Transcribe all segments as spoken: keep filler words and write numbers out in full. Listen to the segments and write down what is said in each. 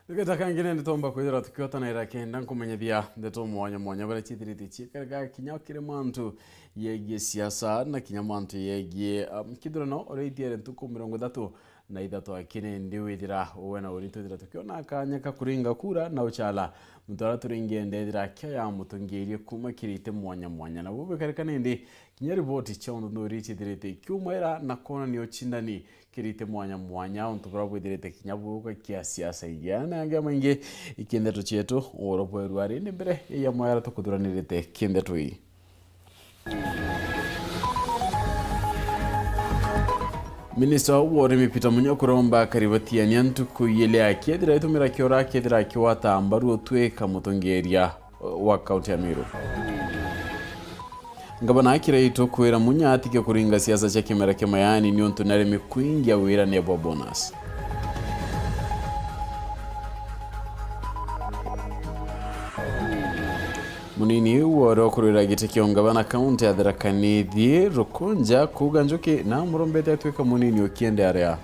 Tugeta kangi nindi twomba kwithirwa tukiotanaira kenda nkumenyithia ndeto mwanya mwanya baria ciithirite ciikarika kinya kiri mantu yegie siasa na kinya mantu yegie, um, kithurano uria ithiere ntuku mirongo ithatu na ithatu aki nindi withira we na uri twithira tukiona kanya ka kuringa kura na ucala muntu aria turingie ndethira akioya mutongerie kuma kiri iti mwanya mwanya. Na bu bikarika nindi kinya riboti cia untu nthuri ciithirite ikiumaira na kwonania ucindani kiri iti mwanya mwanya, untu buria bwithirite kinya buuga kia siasa igia na angi amaingi. Iki ndeto cietu, uro bweru ari ni mbere ya mwera tukuthuranirite ki ndeto ii. Minista wa urimi Peter Munya kuromba akari batiania ntuku iili akiethira itumira kiora akiethira akiwata mbaru utwika mutongeria wa kaunti ya Meru. Ngavana Kiraitu kwira Munya atige kuringa siasa cia kimera kia mayani niuntu naremi kwingia wirane bwa bonus. Munini wore ukurwira giti kia ungavana kaunti ya Tharaka Nithi Rukunja kuuga njuki na murombete atwika munini ukiende aria.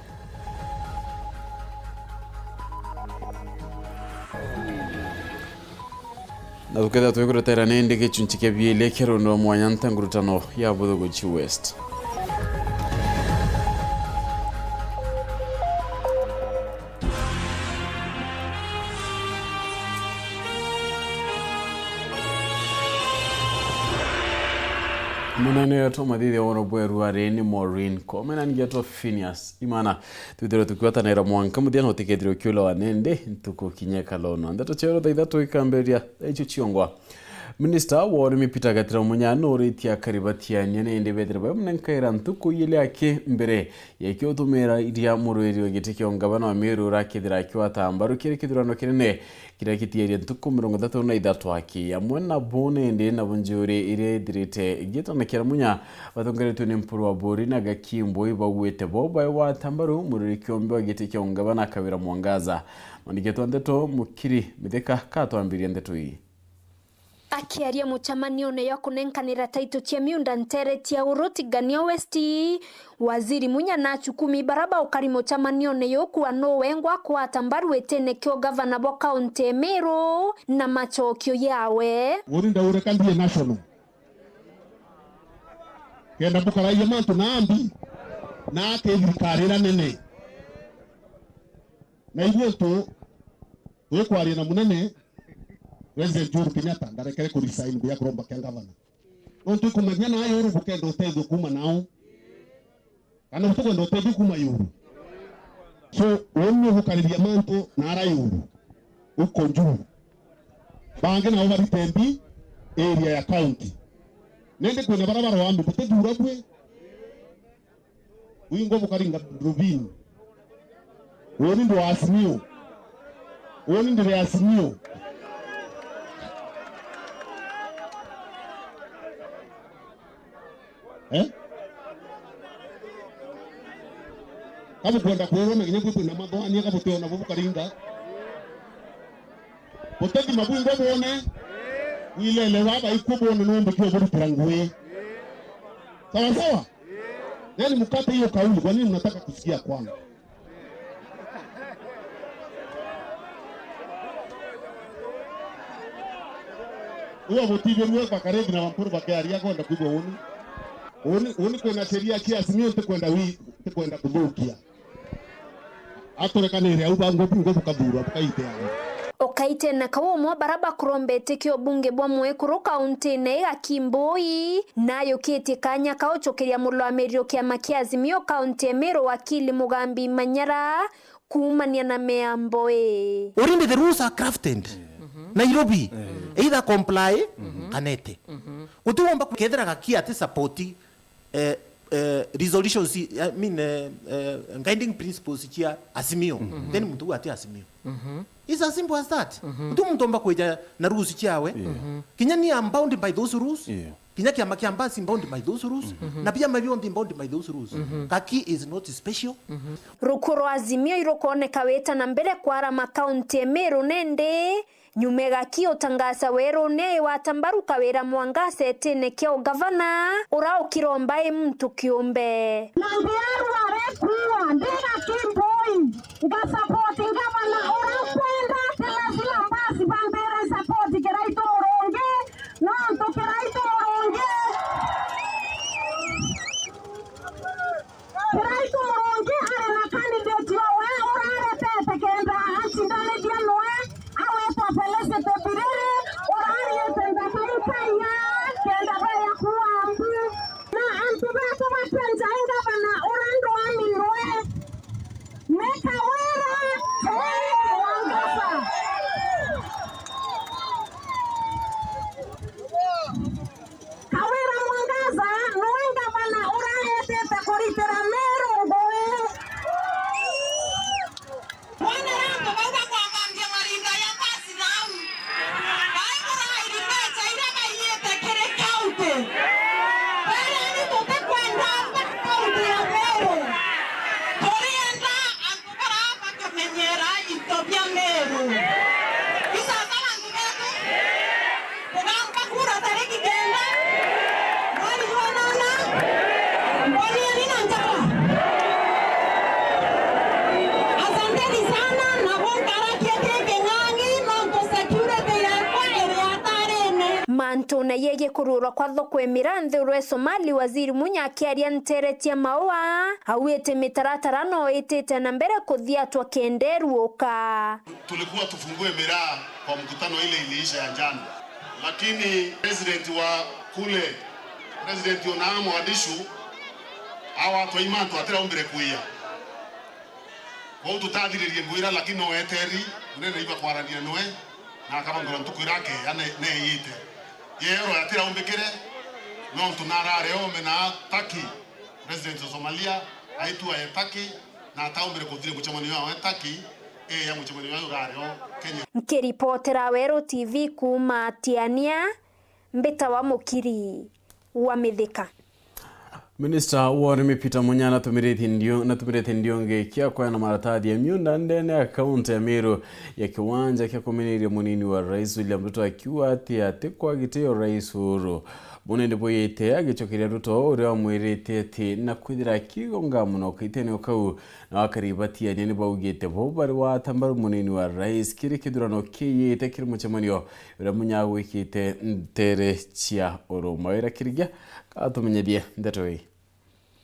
Na tukethira twikuretera nindi gichunchi kia biili kia rundo rwa mwanya nta ngurutano ya Buthuguchi West. Munene wetu mathithia wono bweru ari ni Maureen Koome na ningi etwa Phineas Imana. Twithirwe tukiotanira mwanka muthia na utikethire ukiula wa nindi ntuku kinya ikalono. Ndeto cia oro thaa ithatu ikambiria thaa icio ciongwa. Minista wa urimi Peter Gatira Munya nuritie akari batiania nindi bethire bamnenkaira ntuku iili aki mbere ya ikio utumira iria murwiri wa giti kia ungavana wa Meru urakithira akiwata mbaru kiri kithurano kinene kiria kitierie ntuku mirongo ithatu na ithatu aki. Amwe nabo nindi nabo njuri iria ithirite igitanakira Munya batongeretue ni Mpuru wa Buri na Gaki Mbui bauite bo baewata mbaru muriri kiombe wa giti kia ungavana Kawira Mwangaza. Mwandiki wetu wa ndeto Mukiri Mithika katwambiria ndeto ii. Akiaria mucemanione jwa kunenkanira taito cia miunda nteere cia Uru Tigania West, Waziri Munya na achukumi bara baukari mucemanione juku a nu wengwa kwata mbaru itine kia ugavana bwa kaunti ya Meru na macokio jawe. Uni ndaureka ndie national. Kenda mbukaragia mantu na ambi, na ake thirikari ira nene. Na ithui tu, twikwaria na munene, President Uhuru Kenyatta ndarekere ku resign mbere ya kuromba kia ngavana. Nontu ikumenya na yuru bukenda utethio kuma nao. Kana utikwenda utethio kuma yuru. So, uni ni ugukariria mantu na ara yuru. Uko njuu. Bangi nao barite mbi area ya county. Nindi kwina bara baroa mbi, butithura bwi. Wingo bukaringa rubini. Uni ndi wa Azimio. Uni ndi wa Azimio. Eh? Kabukwenda kwirwa na kinya bwi kwina mathoania kabutiona bo bukaringa. Buteti mabwingwa bwone. Wilele baba ikwo bwone nondu kio burutira ngui. Sawa sawa? Then mkate hiyo kauli, kwa nini mnataka kusikia kwangu? Huwa gutibirwe bakarethi na bampuru bakearia kwenda kwigua uni. Uni, uni kwina sheria cia Azimio ntikwenda wi-, ntikwenda kuthukia. Aturekanire au bangu bingo bukathurwa bukaite au. Ukaite na kau umwe bara bakurombete kio bunge bwa mwekuru kauntine iga Kimbui, nayukitie kanya kau chukiria murwamiriri o kiama kia Azimio kaunti ya Meru wakili Mugambi Manyara kuumania na miambo ii. Already the rules are crafted. Nairobi, either comply kana ete. Guti womba kethira Gaki ati support eh, eh, resolutions, I mean, eh, eh, guiding principles cia Azimio, then muntu ati Azimio. It's as simple as that. Muntu muntu omba kweja na rules ciawe. Kinya ni am bound by those rules. Kinya kiama kia Mbasi bound by those rules. Na biama bionthe bound by those rules. Gaki is not special. Ruku rwa Azimio irukoneka wita na mbere kwarama kaunti ya Meru nende, Nyuma e Gaki utangasa werune iwata mbaru Kawira Mwangaza etine kia ugavana, ura ukiromba i muntu kiumbe. Na ndiarua arekuua, ndi Gaki Mbui, nga support ngavana ura ukwenda Tubetu batia njai ngavana uria ndwaminwe ni Kawira Mwangaza. Kawira Mwangaza niwe ngavana uria etite kuritira Meru ngui. Wonere antu bau bakwambambia marinda ya basi nau. Baigura iri mbeca iria baiyite kiri county. Beereni tutikwenda mbe county ya Meru. Turienda antu bara bakamenyera into bia Meru. Isasa antu betu. Kugamba kura tariki kenda mweri jwa nana, mbonieni na njara. Asanteni sana, na bunkarakia ki king'ang'i, nontu security yeekwa iri hatarine. Mantune yegie kururwa kwa thoko imira nthuru e Somali, Waziri Munya akiaria ntere cia Maua, augite mitaratara no itite na mbere kuthiatwa kenda iruuka. Tulikuwa tufungue miraa kwa mkutano ile iliisha ya jana, lakini president wa kule, President Onaa Mogadishu, awa atwai mantu atiraumbire kuia. Kwou tutathiririe ngwira, lakini no eteri munene iba kwarania noe na akabangura ntuku iria akeya ne-, neeyite. Yeero atiraumbikire, nontu narare ome na Turkey, President wa Somalia aitua e Turkey, na ataumbire kuthire mucemanio wawe Turkey, eeya mucemanio wawe urare o Kenya. Nkiripotera Weru T V kuuma Tiania, mbitawa Mukiri wa Mithika. Minista wa urimi Peter Munya natumirite ndio-, natumirite ndionge kia kweana maratathi ya miunda ndene ya kaunti ya Meru ya kiwanja kia kuminiria munini wa rais William Ruto, akiuga ati atikwagitio rais Uhuru. Bune ni bwiyite agicokeria Ruto uria wamwirite ati na kwithira akigonga muno kaitene o kau, na akari batiania ni baugite bo bari wata mbaru munini wa rais kiri kithurano kiyite kiri mucemanio uria Munya agwikite ntere cia Uru. Mawira Kirigia atumenyethie ndeto ii.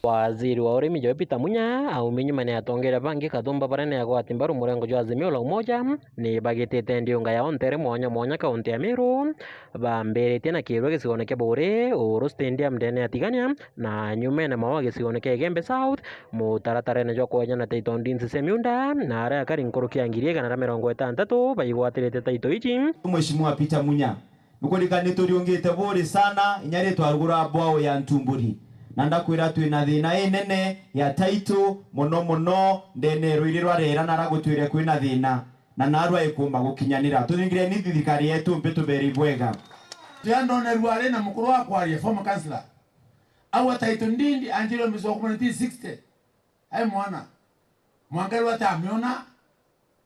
Waziri wa urimi Joe Peter Munya aumi nyuma ni atongeria bangi kathumba baria ni agwati mbaru murengo jwa Azimio la Umoja ni bagitite ndiunga yao ntere mwanya mwanya kaunti ya Meru. Bambiritie na kirwa gicigoone kia Buuri, Uhuru Stadium ndene ya Tigania, na nyumene Maua gicigoone kia Igembe South, mutaratarene jwa kwenyana title deeds cia miunda, na aria akari nkuruki ya ngiri igana na mirongo itantatu baigwatirite title iji. Mheshimiwa Peter Munya, nukurika ni turiungite Buuri sana, inya ri twarugura bwao ya Ntumburi, na ndakwira twina thina inene ya title mono mono ndene rwiri rwa rera na ragutwire kwina thina. Na narua ikumba gukinyanira. Tuthingireni thirikari yetu mbi tuberi bwega. Tia ndonerua ari na mukuru wa kwaria, former councillor. Au ataitwe ndindi anjirwe misi wa kuma nineteen sixty. Ai mwana. Mwangaru atamiona,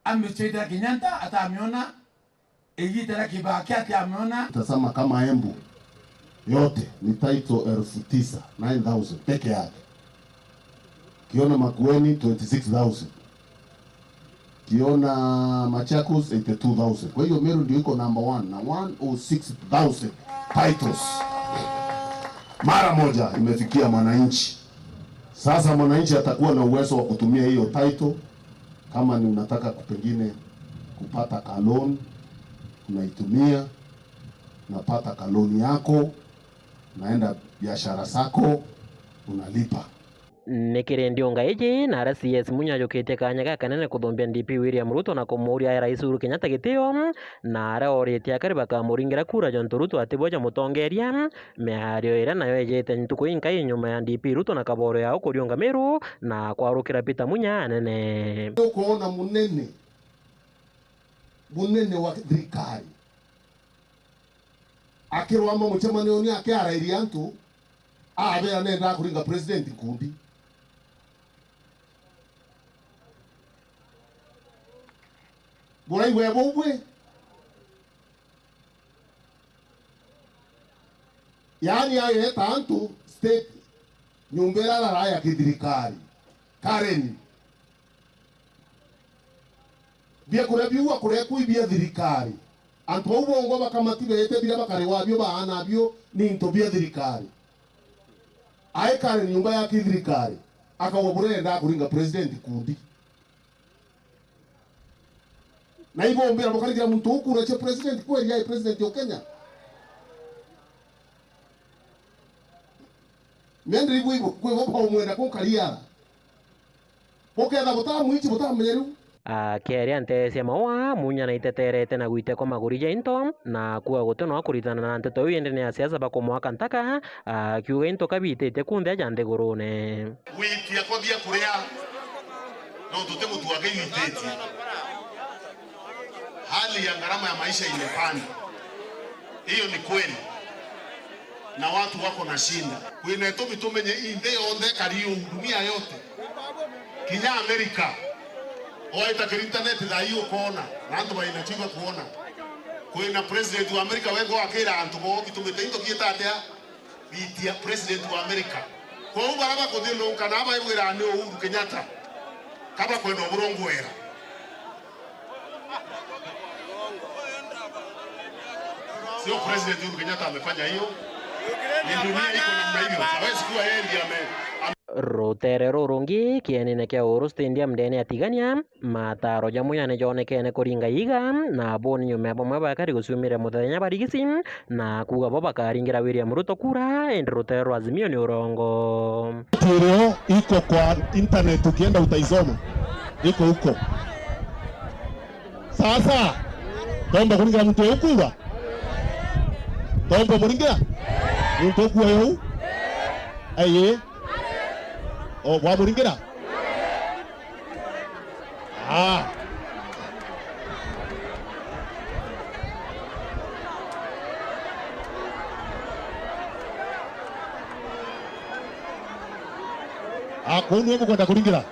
amichitira Kenyatta atamiona, igita ria Kibaki atamiona. Tasama kama Embu yote ni title elfu tisa, nine thousand peke yake. Kiona Makueni, twenty six thousand. Kiona Machakos, eighty two thousand. Kwa hiyo Meru ndio iko number one na one oh six thousand titles. Mara moja imefikia mwananchi. Sasa mwananchi atakuwa na uwezo wa kutumia hiyo title. Kama ni unataka ku-, pengine kupata ka loan, unaitumia, unapata ka loan yako, unaenda biashara zako, unalipa. Ni kiri ndiunga iji, na aria C S Munya ajukitie kaanya gakanene kuthumbia D P William Ruto na kumuuria ae Rais Uhuru Kenyatta gitio, na aria oritie akari bakamuringira kura jontu Ruto atibwe jamutongeria, miario iria nayo ijite ntuku inkai nyuma ya D P Ruto na Kaboro yao kuriunga Meru na kwarukira Peter Munya anene. Ukoona munene, munene wa thirikari akirwama mucemanioni akiarairia antu, abera nendaa kuringa president nkundi. Buraigwe bubwe. Yaani ayeta antu state, nyumba iria araraya kithirikari. Karen. Biakuria biu akuria kwi bia thirikari. Antu bau bongwa bakamati beete biria bakari wabio baana bio ni into bia thirikari. Aikare nyumba ya kithirikari, akauga burenda kuringa president kundi. Na ibombira bukarigira muntu ukura cia president kweri ai president o Kenya. Mendri igwe igwe kwi bo baumwenda kunkaria. Buketha butamwiji butamenyeru. Akiaria nteere cia maua, Munya naiteterete na gwitekwa maguri ja into, na kuuga guti no kuritana na nteto iu, indi ni asiasa bakumwaka ntaka, akiuga into kabititie kunthe aja nthigurune. Gwitia kuthia kuria, nontu ti mutu wake wititie. Hali ya gharama ya maisha imepanda. Hiyo ni kweli. Na watu wako na shida. Kwina itumi tumenye ii nthi yonthe kariu, dunia yote. Kinya Amerika. Waita kiri internet thaa hii ukoona, na antu baina chiba kuona. Kwina president wa Amerika wengo akira antu bo gitumite into kieta atia? Bitia president wa Amerika. Kwou bara bakuthiururuka na baibwira ni Uhuru Kenyatta. Kaba kwenda uburongwera. Sio President Uhuru Kenyatta amefanya hiyo. Ni dunia iko namna hiyo. Hawezi kuwa yeye ndiye ame-, ame- Rutere rurungi kienine kia Uhuru Stadium ndene ya Tigania, mataro ja Munya ni jonekene kuringa iga, na boni nyuma ya bamwe bakari guciumira muthenya barigisi, na kuuga bo bakaringira William Ruto kura, indi rutere rwa Azimio ni urongo. Material iko kwa internet, ukienda utaisoma. Iko huko. Sasa, tomba kuringira muntu uyu kuuga? Tomba muringira? Muntu ukuuga uyu? Aye. O, bwamuringira? Ah. Ah, kuu niwe mukwenda kuringira?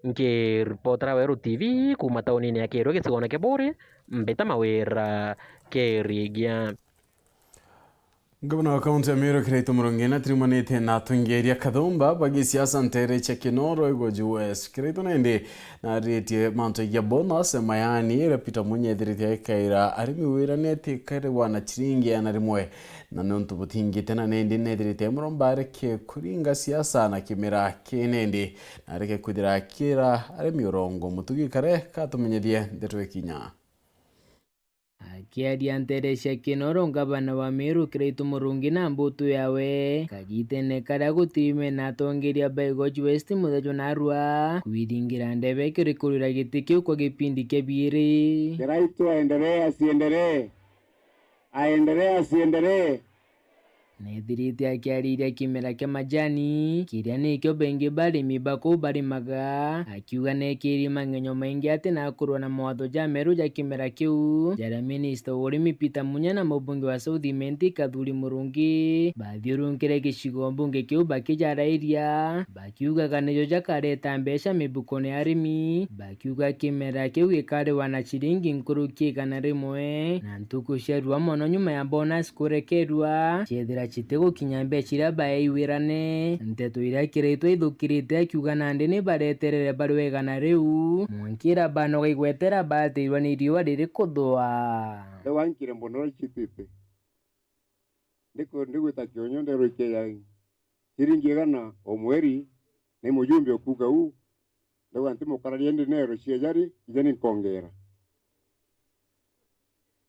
Nkiripotera Weru T V kuuma taunine ya Kirwe gicigone kia Buuri, Mbita Mawira Kirigia. Ngavana wa kaunti ya Meru Kiraitu Murungi natirimanite na atongeria kathumba ba gisiasa ntere cia Kinoro Igoji West. Kiraitu nindi naritie mantu ja bonus, mayani iria Peter Munya ethirite agikaira arimi wira ni ati ikarigwa na chiringi igana rimwe. Na niuntu butingite na nindi nethirite muromba areke kuringa siasa na kimera ki nindi na areke kwithira akira arimi urongo. Mutugi Kare katumenyethie ndeto ikinya. Akiaria ntere cia Kinoro, ngavana wa Meru Kiraitu Murungi na mbutu yawe, kagitene karia gutiri mena atongeria ba Igoji West muthenya narua, kwiringira ndebe kiri kurira giti kiu kwa gipindi kia biiri. Kiraitu aendelee, asiendelee? Aendelee, asiendelee? Neethirite akiariria kimera kia majani, kiria nikio baingi ba arimi ba kuu barimaga, akiuga neekiri mangenyo maingi ati na akurwa na mawatho jameru ja kimera kiu, jaria minista wa urimi Peter Munya na mubunge wa South Imenti Kathuri Murungi bathiurunkire gicigo mbunge kiu bakijarairia, bakiugaga nijo jakareta mbeca mibukone ya arimi, bakiuga kimera kiu gikariwa na ciringi nkuruki igana rimwe, na ntuku cia rua mono nyuma ya bonus kurekerua, ciethira citigukinya mbeca iria baeiwirane. Nteto iria Kiraitu aithukirite akiuga nandi ni bareterere bariwa igana riu, mwanki ira banoga igwetera baatirwa ni riua riri kuthua. Riu ankire mbono iria citite. Ndiku-, ndigwita kionyo nderwa ikia ya ciringi igana o mweri, ni mujumbe ukuuga uu. Ndauga ntimukararia indi nero cia jari, kinya ni nkongera.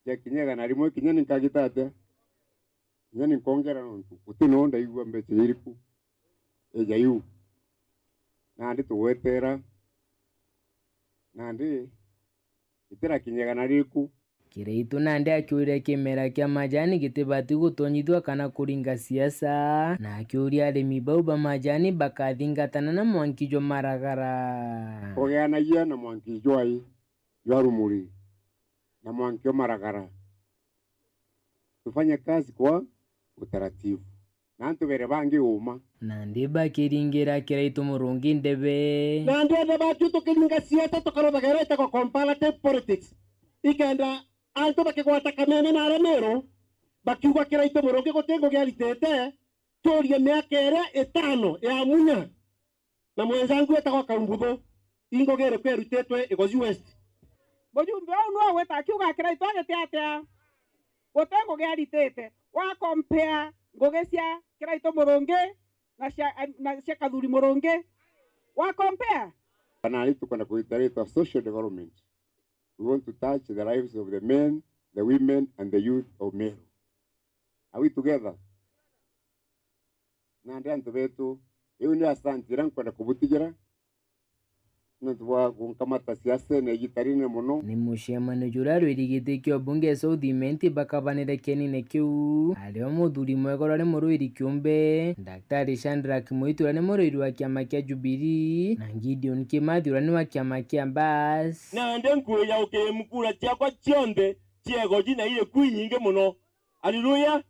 Ciakinya igana rimwe, kinya ni nkagita atia? Kinya ni nkongera nontu guti no ndaigua mbeca iriku ija iu. Nandi tugwetera, nandi itirakinya igana ririku. Kiraitu nandi akiuria kimera kia majani gitibati gutonyithua kana kuringa siasa, na akiuria arimi bau ba majani bakathingatana na mwanki jwa maragara. Kugeanagia na mwanki jwai jwa rumuri na mwanki jwa maragara. Tufanye kazi kwa utaratibu. Na antu bere bangi uma. Nandi bakiringira Kiraitu Murungi ndebe. Na antu ethwe bacu tukiringa siasa tukaruthaga iria itagwa comparative politics. Ikenda antu bakigwata kameme na aria meru, bakiuga Kiraitu Murungi guti ngugi aritite, turie miaka iria itano ya Munya na mwenzangu etagwa Kaumbuthu, ingugi iriku irutitwe Igoji West? Mujumbe uu nwe ugwita akiuga Kiraitu agite atia? Guti ngugi aritite. Wa compare ngugi cia Kiraitu Murungi na cia, na cia Kathuri Murungi. Wa compare? Nandi tukwenda kwita ritwa social development. We want to touch the lives of the men, the women and the youth of Meru. Are we together? Nandi antu betu, iu ni asanti iria nkwenda kubutigira nontu bwa gunkamata siasene igita rinene mono. Ni mucemanio juria rwiri giti kia ubunge South Imenti bakabanire kienine kiu, ario muthuri mwega uria ni murwiri kiumbe, Daktari Shadrack Muitu uria ni murwiri wa kiama kia Jubilee, na Gideon Kimathi uria ni wa kiama kia Bas. Nandi nkwija ukimukura ciakwa cionthe ciego jina iri ku inyingi mono. Haleluya!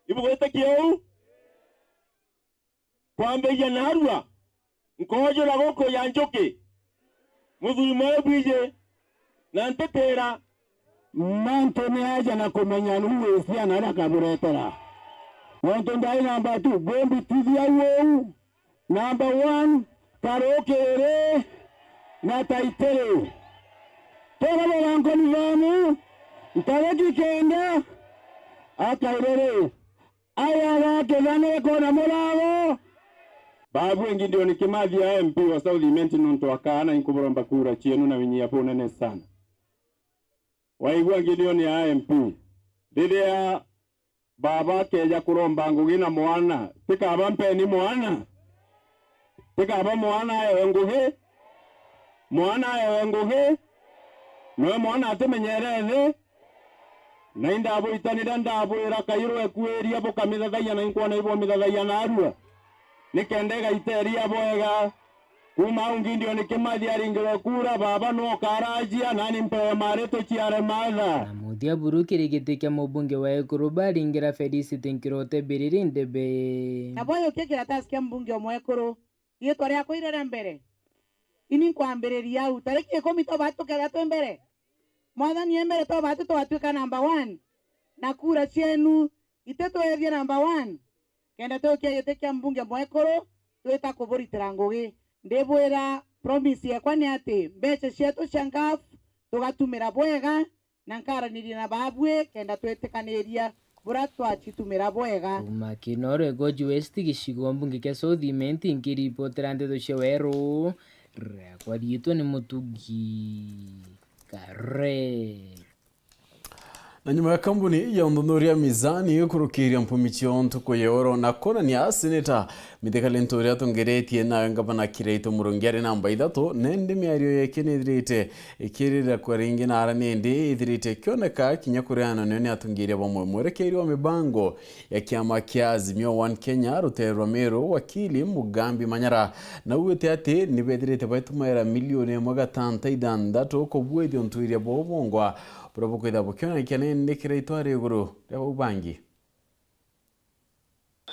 Ibugwitikia uu? Kwambiria naarua, nkoojura guku ya njuki, muthuri mweru bwiji, na ntitira. Mantu ni aja na kumenya nu wi ciana aria akaburetera. Nontu ndai namba two, bumbitithia uu. Namba one, karukiri, na taitiri. Tugabuga nkoni bamu, ntariki kenda, akairiri. Aya gakithane kona murago. Babu Gideon Kimathi a M P wa South Imenti nontu akaa na inkuburomba kura cienu na winyia bunene sana. Waigua Gideon a M P, riria baba akeja kuromba ngugi na mwana, tikaba mpeni mwana? Tikaba mwana aewe ngugi? Mwana aewe ngugi? Noe mwana atimenyere thi? Na indabwitanire ndabwira, kairwe kuiria bukamithathagia na inkwona ibwamithathagia naarua, nikenda igaiteria bwega. Kuuma au Gideon Kimathi aringirwe kura, baba nu ukarajia, nani mpewe mari tuciare Martha. Na muthia buru kiri giti kia mubunge wa Ekuru baringira Felicity Nkirote Biriri ndebe. Na bwajukia kiratasi kia mbunge o mwekuru, riitwa riakwa iri ria mbere. Ini nkwambiriria au. Tariki ikumi tobati tukethira twi mbere. Mwathani e mbere tobati tugatwika namba one. Na kura cienu ititwethie namba one. Kenda tukia giti kia mbunge mwekuru, twita kuburitira ngugi. Ndibwira promise yekwa ni ati mbeca cietu cia ngaf tugatumira bwega, na nkaraniria na babui kenda twitikaniria bura twacitumira bwega. Kuuma Kinoro Igoji West, gicigo mbunge kia South Imenti, nkiripotera ndeto cia weru, riakwa riitwa ni Mutugi Kare. Na nyuma ya kambuni ya uthuthuria Mizani kurukiria mpumi cio ntuku ya oro na kwonania seneta Mithika Linturi atongeretie nawe ngavana Kiraitu Murungi ari namba ithatu, na indi miario yake nithirite ikirira kwa ringi na ara nindi ithirite ikioneka kinya kuriananio ni atongeria bamwe. Mwerekeri wa mibango ya kiama kia Azimio One Kenya rutere rwa Meru, wakili Mugambi Manyara, naugite ati nibethirite baitumaira milioni imwe gatanta ithantatu kubuithia untuiria bwao bwongwa buria bukwithirwa bukionekia nindi Kiraitu ari iguru ria bau bangi.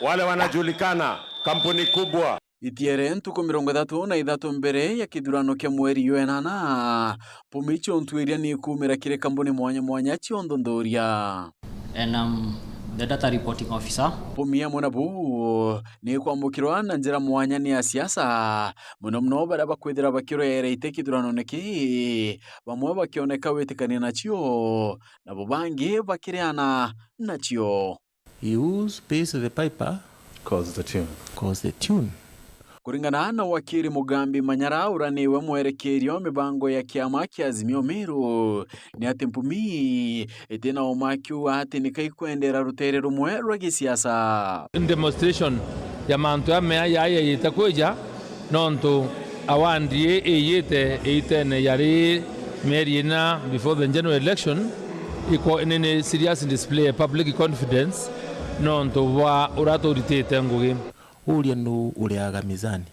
Wale wanajulikana, kampuni kubwa. Itiere ntuku mirongo ithatu na ithatu mbere ya kithurano kia mweri jwa enana, mpumi cio ntuiria ni ikuumira kiri kambuni mwanya mwanya cia uthuthuria. And I'm the data reporting officer. Mpumi amwe na buu ni ikwamukirwa na njira mwanya ni asiasa, mono mono baria bakwithira bakirweera ite kithuranone kii, bamwe bakioneka witikania nacio, nabo bangi bakiriana nacio. He who pays the piper calls the tune. Calls the tune. Kuringana na wakiri Mugambi Manyara, uria niwe mwerekeria wa mibango ya kiama kia Azimio Meru, ni ati mpumi itina uma akiuga ati nika ikwendera rutere rumwe rwa gisiasa. Demonstration ya mantu ya mea ya yayite kwija, nontu award ii iyite iitene yari mieri ina before the general election, ikwo ni, ni serious display ya public confidence nontu bwa uria turitite ngugi. Uria nu ureaga Mizani?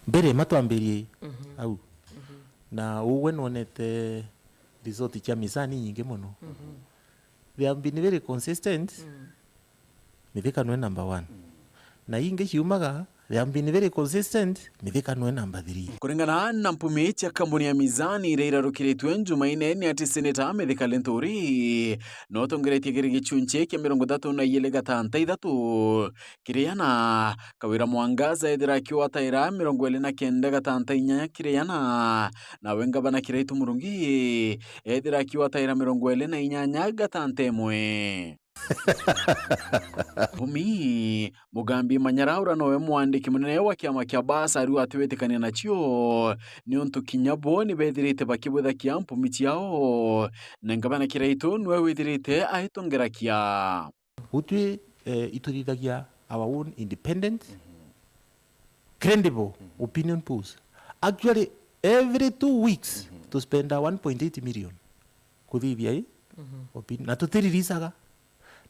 Mbere ma twambirie au, na ugwe nwonete result cia Mizani inyingi mono. They have been very consistent. Mithika nwe number one. Na ingi ciumaga, they have been very consistent, Mithika nwe number three. Kuringana na mpumi cia kambuni ya Mizani iria irarukiritwe Njumaine, ni ati Seneta Mithika Linturi no tongeretie kiri gicunci kia mirongo ithatu na ijiri gatanta ithatu kiri ana, Kawira Mwangaza ethira akiwataira mirongo iri na kenda gatanta inyanya kiri ana, nawe ngavana Kiraitu Murungi ethira akiwataira mirongo iri na inyanya gatanta imwe. Mpumi, Mugambi Manyara uria nowe mwandiki munene wa kiama kia Basa riu atiwitikania nacio, niuntu kinya bo ni bethirite bakibwithakia mpumi ciao, na ngavana Kiraitu niwe withirite aitongerakia. Utwi, eh, ituthithagia our own independent, credible opinion polls. Actually, every two weeks, to spend one point eight million kuthithia i opinion. Na tutiriricaga.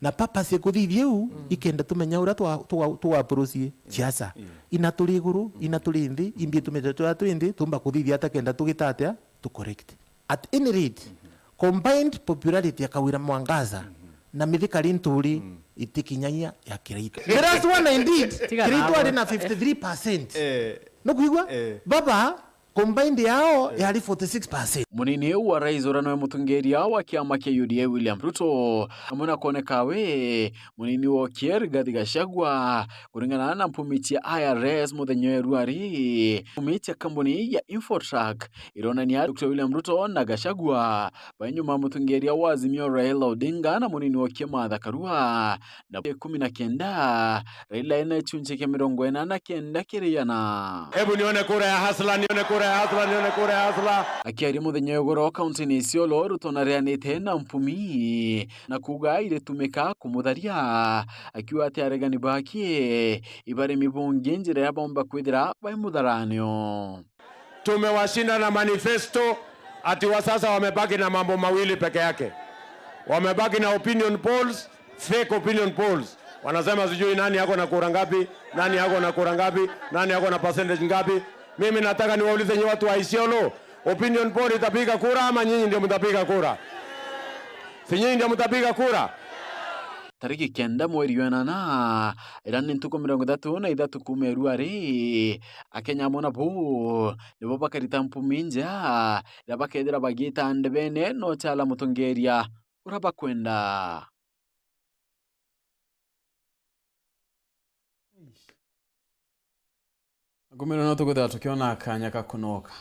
Na purpose ya kuthithia iu, ikenda tumenya uria twa-, twa-, twa approach siasa. Ina turi iguru, ina turi nthi, imbi tumete twa twi nthi, tumba kuthithia ata kenda tugita atia? Tu correct. At any rate, combined popularity ya Kawira Mwangaza na Mithika Linturi itikinyagia ya Kiraitu. The last one I did, Kiraitu ari na fifty-three percent. Eh. Nukwigua? Eh. Baba, combined yao yari forty-six percent. Munini wa rais uria niwe mutongeria wa kiama kia U D A William Ruto, amwe na kwoneka we munini wa Okier Rigathi Gachagua, kuringana na mpumi cia I R S muthenya wa iruari. Mpumi cia kambuni ya Infotrack ironania Doctor William Ruto na Gachagua bai nyuma mutongeria wa Azimio Raila Odinga na munini wa kiama Martha Karua na ikumi na kenda, Raila ena gicunci kia mirongo ina na kenda kiri igana. Hebu nione kura ya Hasla, nione kura ya Hasla, nione kura ya Hasla. Akiaria muthenya wa igoro kaunti-ini ya Isiolo, Ruto narianitie na mpumi na kuuga iritumika kumutharia, akiuga ati aregani bake ibaremi bungi njira iria baumba kwithira bai mutharanio. Tumewashinda na manifesto, ati wa sasa wamebaki na mambo mawili peke yake. Wamebaki na opinion polls, fake opinion polls. Wanasema sijui nani ako na kura ngapi, nani ako na kura ngapi, nani ako na percentage ngapi. Mimi nataka niwaulize nyi watu wa Isiolo, opinion poll itapiga kura ama nyinyi ndio mtapiga kura? Si nyinyi ndio mtapiga kura? Tariki kenda mweri wa inana, iria ni ntuku mirongo ithatu na ithatu kuuma iruari, Akenya amwe nabo nibo bakarita mpumi nja, iria bakethira bagiita ndebene no chala mutongeria uria bakwenda. Ngumiro no tukwithira tukiona kanya ka kunoka.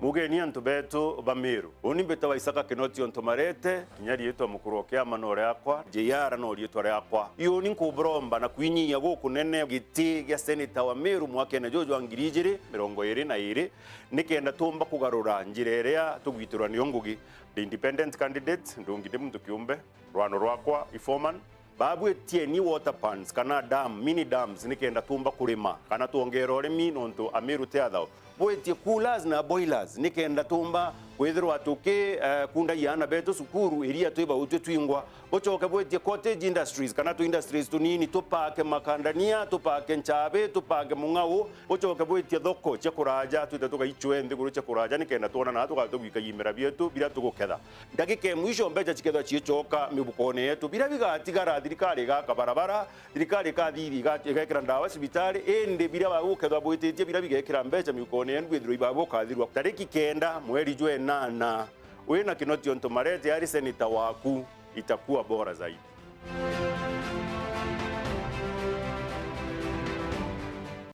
Mugeni antu betu ba Meru. Uni mbitawa Isaka Kinoti ontu marete, kinya riitwa mukuru o kiama no riakwa, J R no riitwa riakwa. Iuni nkuburomba na kwinyia gukunene giti gia seneta wa Meru mwakene juju jwa ngiri ijiri mirongo iri na iri, nikenda tumba kugarura njira iria tugwitirwa niyo ngugi. The independent candidate, ndungi ndi muntu kiumbe, rwano rwakwa i foreman. Babwitie ni water pans kana dam, mini dams, nikenda tumba kurima kana twongera urimi, nontu Amiru ti athao. Bwitie coolers na boilers, nikenda tumba kwithirwa tuki, eh, kundagia aana betu cukuru, iria twi bautwi twingwa. Bucoke bwitie cottage industries kana tu industries tunini, tupake makandania, tupake nchabi, tupake mung'au. Bucoke bwitie thoko cia kuraja, twite tugaicwe nthiguru cia kuraja, nikenda twonana tugatugwikagia imera bietu biria tuguketha. Ndagika ya mwisho mbeca cikethwa ciicoka mibukone yetu, biria bigatigara thirikari igaka barabara, thirikari ikathithia iga-, igekira ndawa cibitari, indi biria bagukethwa bwititie biria bigekira mbeca mibukone yenu bwithirwa ibabukathirwa tariki kenda mweri jwa inana. Wina Kinoti ontu marete ari seneta waku, itakuwa bora zaidi.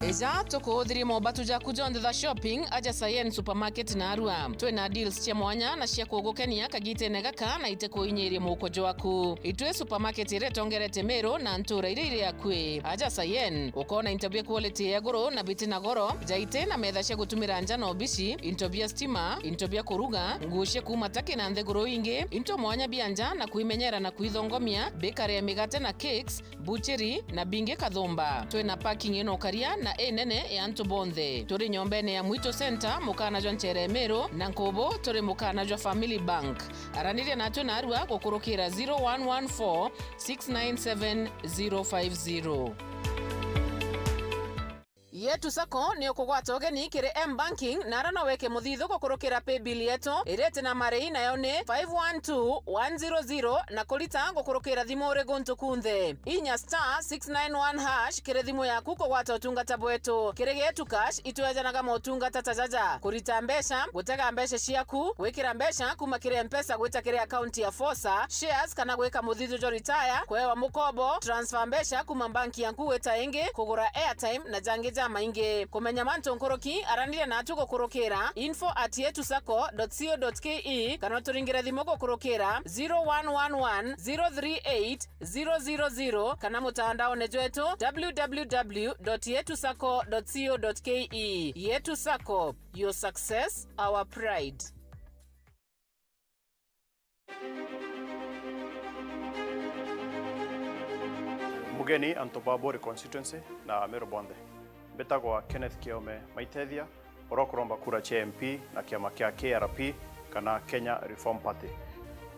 Ija tukuuthirie mobatu jaku jonthe tha shopping aja Sayen Supermarket narua. Twina deals cia mwanya na cia kugukenia kagitene gaka na itikuinyirie muhuko jwaku. Itwi supermarket iria itongerete Meru na ntura iria iri akui. Aja Sayen, ukoona into bia quality ya iguru na biti na goro, jaiti na metha cia gutumira nja na obici, into bia stima, into bia kuruga, nguo cia kuuma Turkey na nthiguru ingi, into mwanya bia nja na kwimenyera na kwithongomia, bakery ya migate na cakes, butchery na bingi kathumba. Twina parking ina ukaria na inene ya antu bonthe. Turi nyombene ya Mwitu Center, mukana jwa nchere Meru, na nkubu turi mukana jwa Family Bank. Araniria natwe narua gukurukira zero one one four, six nine seven, zero five zero. Yetu Sacco ni ukugwata ugeni kiri M Banking, na ara no weke muthithu gukurukira paybill yetu iria iti na marii, nayo ni five one two one zero zero, na kurita gukurukira thimu uri guntu kunthe. Inya star six nine one hash kiri thimu yaku kugwata utungata bwetu. Kiri Getu Cash, itwejanaga motungata ta jaja: kurita mbeca, gutega mbeca ciaku, gwikira mbeca kuma kiri M-Pesa gwita kiri akaunti ya Fosa, shares kana gwika muthithu jwa retire, kwewa mukobo, transfer mbeca kuma banki yaku gwita ingi, kugura airtime na jangi ja Maingi. Kumenya mantu nkuruki, aranire natu gukurukira info at yetu sacco dot co dot ke kana uturingire thimu gukurukira zero one one one zero three eight zero zero zero kana mutandaone jwetu w w w dot yetu sacco dot co dot ke. Yetu Sacco, your success, our pride. Mugeni antu ba Buri constituency na Ameru bonthe. Mbitagwa Kenneth Kiome Maitethia, uria ukuromba kura cia M P na kiama kia K R P kana Kenya Reform Party.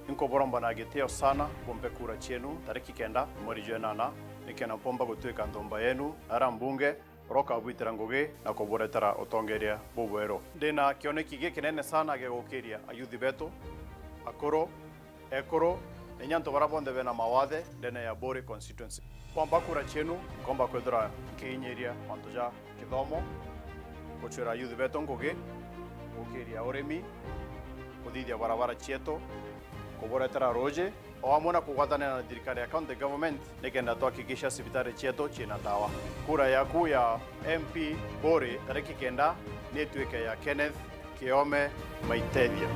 Inkuburomba na gitio sana bumpe kura cienu tariki kenda mweri jwa enana, nikenda mpomba gutwika nthumba yenu na aria mbunge uria ukabwitira ngugi na kuburetera utongeria bubweru. Ndina kioneki gikinene sana gia gukiria ayuthi betu, akuru, ekuru, na inya antu baria bonthe bena mawathe ndene ya Buri constituency. Kwamba kura cienu, nkomba kwithira nkiinyiria mantu ja kithomo, gucwira ayuthi betu ngugi, gukiria urimi, kuthithia barabara cietu, kuburetera ruuji, o amwe na kugwatanira na thirikari ya county government nikenda twahakikisha cibitari cietu ciina ndawa. Kura yaku ya M P Buri tariki kenda ni itwike ya Kenneth Kiome Maitethia.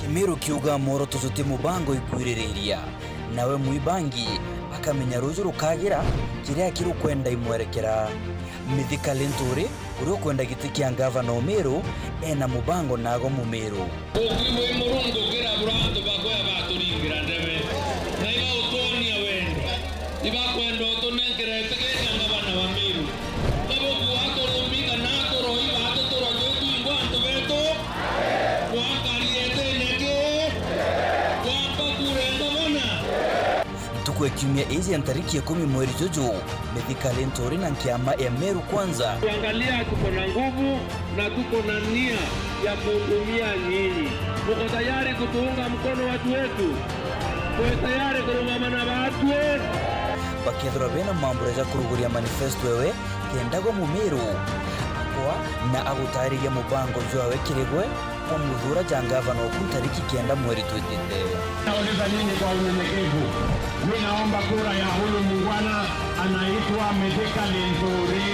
Kimiru kiuga mworoto juti mubango ikwiririria, nawe mwibangi akamenya ruju rukagira kiria kirukwenda imwerekera. Mithika Linturi, uria ukwenda giti kia ngavana Umiru, ena mubango nago Mumiru. Ukiuga wi Murungu ukira bura antu bakwa baturingira ndebe, na iga utwonia wendo. Ibakwenda utunenkere itigiria ngavana wa Miru. Kabuku aturumi kana aturoi batuturwa twitwingwa antu betu, twakarietene ki? Twampa kura ngavana. Ntuku ya kiumia iji ya ntariki ikumi mweri juju, Mithika Linturi na nkiama ya Meru Kwanza. Kuangalia tuko na nguvu na tuko na nia ya kuhudumia nyinyi. Mko tayari kutuunga mkono watu wetu? Mko tayari kurungama na batwe? Bakethirwa bena mambura ja kuruguria manifesto ewe, kenda gwe Mumiru akwa na agutariria mubango jwawe kiri gwe, kwa muthura ja ngavana oku ntariki kenda mweri twitite. Nauliza nyinyi kwa unyenyekevu, mimi naomba kura ya huyu muungwana. Anaitwa Mithika Linturi.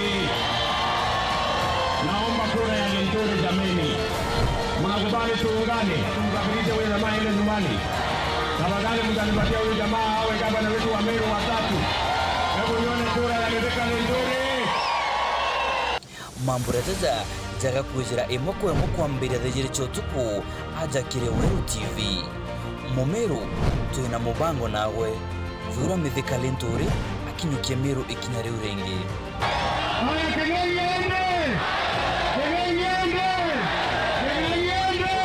Naomba kura ya Linturi jameni. Mnakubali tuungane, tumsafirishe huyo jamaa aende nyumbani? Tafadhali mtanipatia huyu jamaa awe gavana wetu wa Meru wa tatu. Hebu nione kura ya Mithika Linturi. Mambura jaja jaga kwijira imwe kwa imwe kwambiria thaa ijiri cia utuku aja kiri Weru T V. Mumiru, twina mubango nawe. Thura Mithika Linturi akinyukie Miru ikinya riu ringi. Haya, kegei yende! Kegei yende! Kegei yende!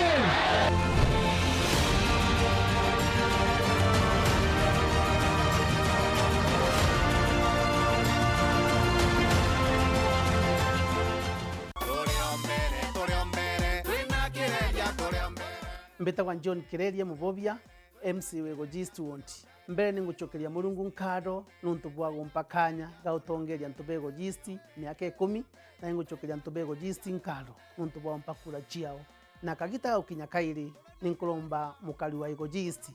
Turi o mbere, turi o mbere, twina kireria, turi o mbere. Mbitagwa John Kireria Mubobia, M C wa Igoji East Ward. Mbere ni ngucokeria Murungu nkatho nuntu bwa gumpa kanya ga utongeria antu ba Igoji East miaka ikumi, na ni ngucokeria antu ba Igoji East nkatho nuntu bwa gumpa kura ciao. Na kagita ga gukinya kairi, ni nkuromba mukari wa Igoji East,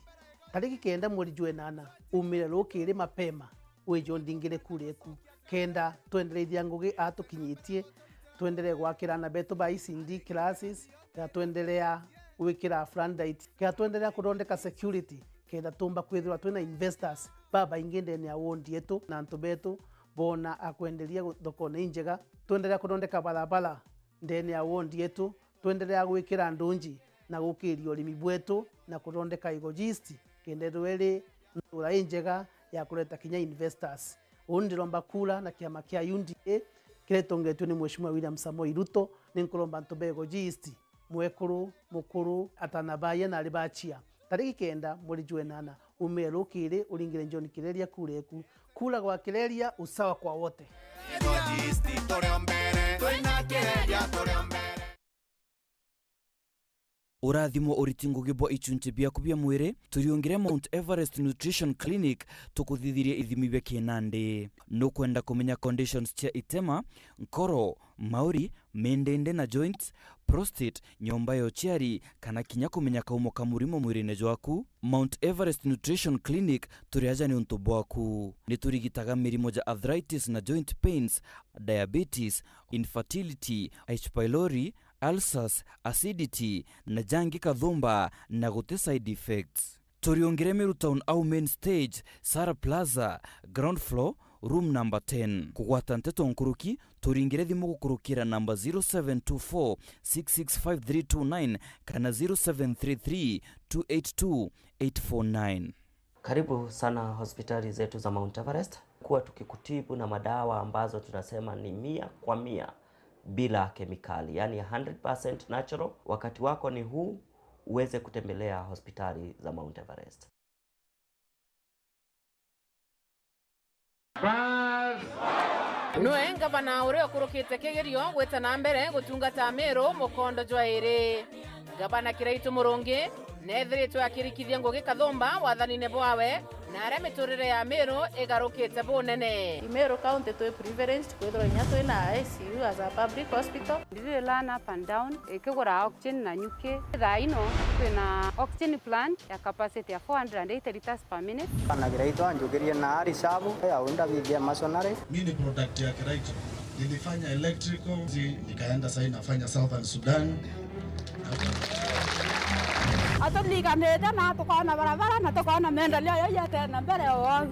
tariki kenda mweri jwa enana, umire rukiri mapema, wije undingire kura eku, kenda twendereithia ngugi aa tukinyitie, twenderee gwakira aana betu ba E C D classes, kenda twenderea gwikira floodlight, kenda twenderea kuthondeka security, kenda tumba kwithirwa twina investors babaingi ndene ya ward yetu, na antu betu boona akwenderia gu-, thokone injega, twenderea kuthondeka barabara ndene ya ward yetu, twenderea gwikira ndunji na gukiria urimi bwetu na kuthondeka Igoji East, kenda ithirwa iri ntura injega ya kureta kinya investors. Uu ndiromba kura na kiama kia U D A kiria gitongetue ni Mheshimiwa William Samoei Ruto, ni nkuromba antu ba Igoji East, mwekuru, mukuru, atana baye na ari bachia, tariki kenda mweri jwa enana, umire rukiri uringire John Kireria kura eku. Kura kwa Kireria, usawa kwa wote. Igoji East turi o mbere, twina Kireria turi o mbere. Urathimwo uriti ngugi bwa ichunchi biaku bia mwiri, turiungire Mount Everest Nutrition Clinic tukuthithirie ithimi bia kinandi. Nukwenda kumenya conditions cia itema, nkoro, mauri, mindindi na joints, prostate, nyomba ya uciari, kana kinya kumenya kaumo ka murimo mwirine jwaku? Mount Everest Nutrition Clinic turi aja niuntu bwaku. Niturigitaga mirimo ja arthritis na joint pains, diabetes, infertility, H. pylori, ulcers, acidity, na jangi kathumba, na guti side effects. Turiungire Meru Town au main stage, Sara Plaza, ground floor, room number ten. Kugwata nteto nkuruki, turingire thimu gukurukira namba zero seven two four six six five three two nine kana zero seven three three two eight two eight four nine. Karibu sana hospitali zetu za Mount Everest. Kuwa tukikutibu na madawa ambazo tunasema ni mia kwa mia bila kemikali, yani hundred percent natural. Wakati wako ni huu uweze kutembelea hospitali za Mount Everest. Bas. Nwe ngavana uria ukurukite kigerio gwita na mbere gutungata Meru mukondo jwa iri. Ngavana Kiraitu Murungi neethiritwe akirikithia ngugi kathumba wathanine bwawe, na aria miturire ya Meru igarukite bunene. I Meru County twi privileged kwithirwa inya twi na I C U as a public hospital. Ndiri learn up and down, ikigura oxygen na nyuki. Thaa ino twina oxygen plant ya capacity ya four hundred and eighty liters per minute. Bana Kiraitu anjukirie na ari sabu ya unda bithia masonary. Mi ni product ya Kiraitu. Nilifanya electrical, zi-, nikaenda sasa nafanya Southern Sudan. Aturiganite na tukona barabara na tukona maendeleo yaiete na mbere o.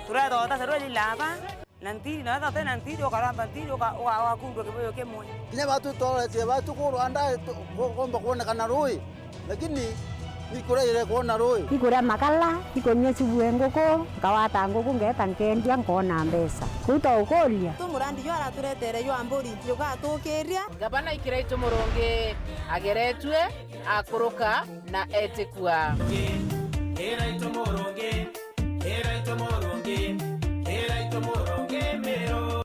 Turethota serwe lilaba. Na ntiri, na wethira uti na ntiri, ukaramba ntiri, uka-, uka-, ugakundwa kibuyu kimwe. Kinya batu tworetie batu ku Rwanda, tu-, ku-, kumba kwonekana rui, lakini ni kuria irekwona rui. Ikuria makala, ikunyua subu e nguku, nkawata nguku, ngeeta nkendia, nkona mbeca. Kuu twaukuria. Tu murandi jwa araturetere jwa mburi, jugatukiria. Ngavana Kiraitu Murungi ageretue, akuruka na etikua. Kiraitu Murungi. Kira itomo ronge, kira itomo ronge mero.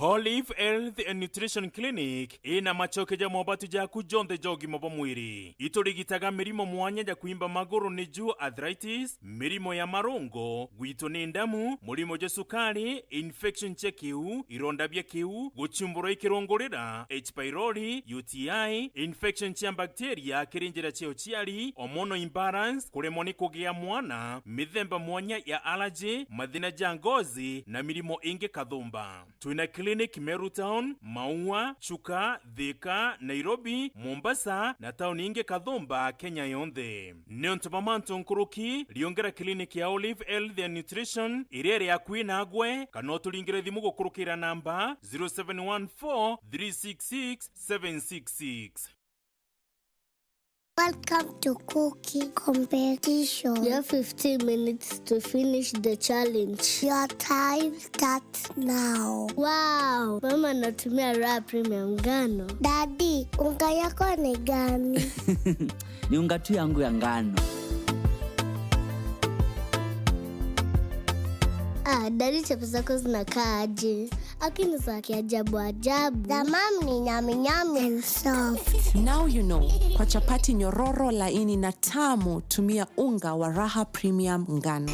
Olive Health and Nutrition Clinic ina machoke ja mobatu jaku jonthe ja ugima bwa mwiri. Iturigitaga mirimo mwanya ja kwimba maguru, niju arthritis, mirimo ya marungo, gwitwo ni ndamu, murimo jwa sukari, infection cia kiu, ironda bia kiu, guchumburwa ikirungurira, H. pylori, U T I, infection cia bacteria kiri njira cia uciari, hormonal imbalance, kuremwa ni kugia mwana, mithemba mwanya ya allergy, mathina ja ngozi, na mirimo ingi kathumba. Twina clinic Meru Town, Maua, Chuka, Thika, Nairobi, Mombasa, na tauni ingi kathumba Kenya yonthe. Niuntu bwa mantu nkuruki, riongera clinic ya Olive Health and Nutrition iria iri akui nagwe, kana uturingire thimu gukurukira namba zero seven one four three six six seven six six. Welcome to cooking competition. You have fifteen minutes to finish the challenge. Your time starts now. Wow, mama anatumia Raha Premium ngano. Daddy, unga yako ni gani? Ni unga tu yangu ya ngano. Ah, daddy, chapo zako zinakaa aje? Aki ni za kiajabu ajabu. The mom ni nyami nyami and soft. Now you know, kwa chapati nyororo, laini na tamu, tumia unga wa Raha Premium ngano.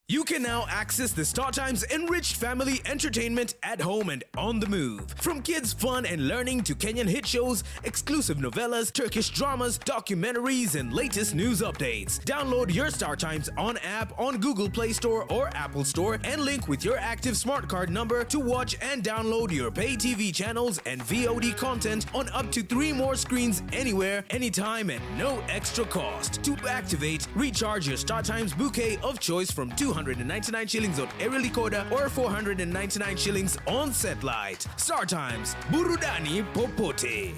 You can now access the StarTimes enriched family entertainment at home and on the move. From kids' fun and learning to Kenyan hit shows, exclusive novellas, Turkish dramas, documentaries, and latest news updates. Download your StarTimes on app on Google Play Store or Apple Store and link with your active smart card number to watch and download your pay T V channels and V O D content on up to three more screens anywhere, anytime, at no extra cost. To activate, recharge your StarTimes bouquet of choice from two hundred and ninety-nine shillings on Aerial Decoder or four hundred and ninety-nine shillings on Satellite. StarTimes, burudani popote.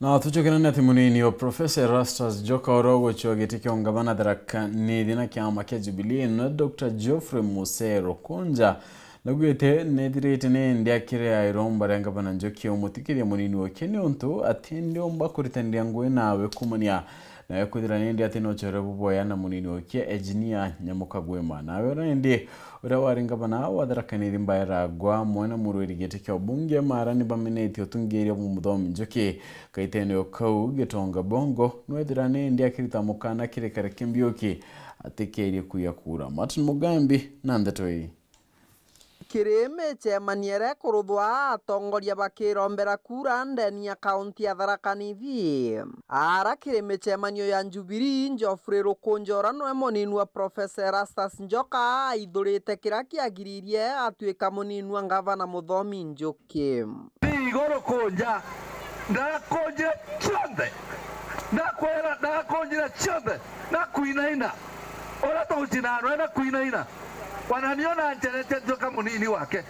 Na tucokerane ati munini wa Professor Erastus Njoka uria ugucua giti kia ungavana Tharaka Nithi na kiama kia Jubilee, na Doctor Geoffrey Museru Kunja, naugite nithirite ni ndia kiria iromba ria ngavana Njoki umutikiria munini wake niuntu ati ndiumba kuritaniria ngugi nawe kumania nawe kwithira ni ndia ati no ucore buboya na munini wake Engineer Nyamuka Gwima. Nawe uria indi uria wari ngavana wa Tharaka Nithi Mbae Ragwa, mwene murwiri giti kia ubunge, mara ni bamenetie utungiria bwa muthomi Njoki. Kaitene o kau, Gitonga Bongo nwethira ni ndi akirita mukana kiri Kareke Mbiuki atikerie kuiya kura. Martin Mugambi na ndeto ii. Kiri micemanio iria ikuruthwa atongoria bakirombera kura ndeni ya kaunti ya Tharaka Nithi. Ara kiri micemanio ya Jubilee, Geoffrey Rukunja uria nwe munini wa Professor Erastus Njoka aithurite kiria kiagiririe atuika munini wa ngavana muthomi Njuki. Ti iguru kunja, ndakunjire cionthe. Ndakwira, ndakunjire cionthe, na kwinaina. Uria tugucina anwe na kwinaina. Wana nio na njerete ntuika munini wake.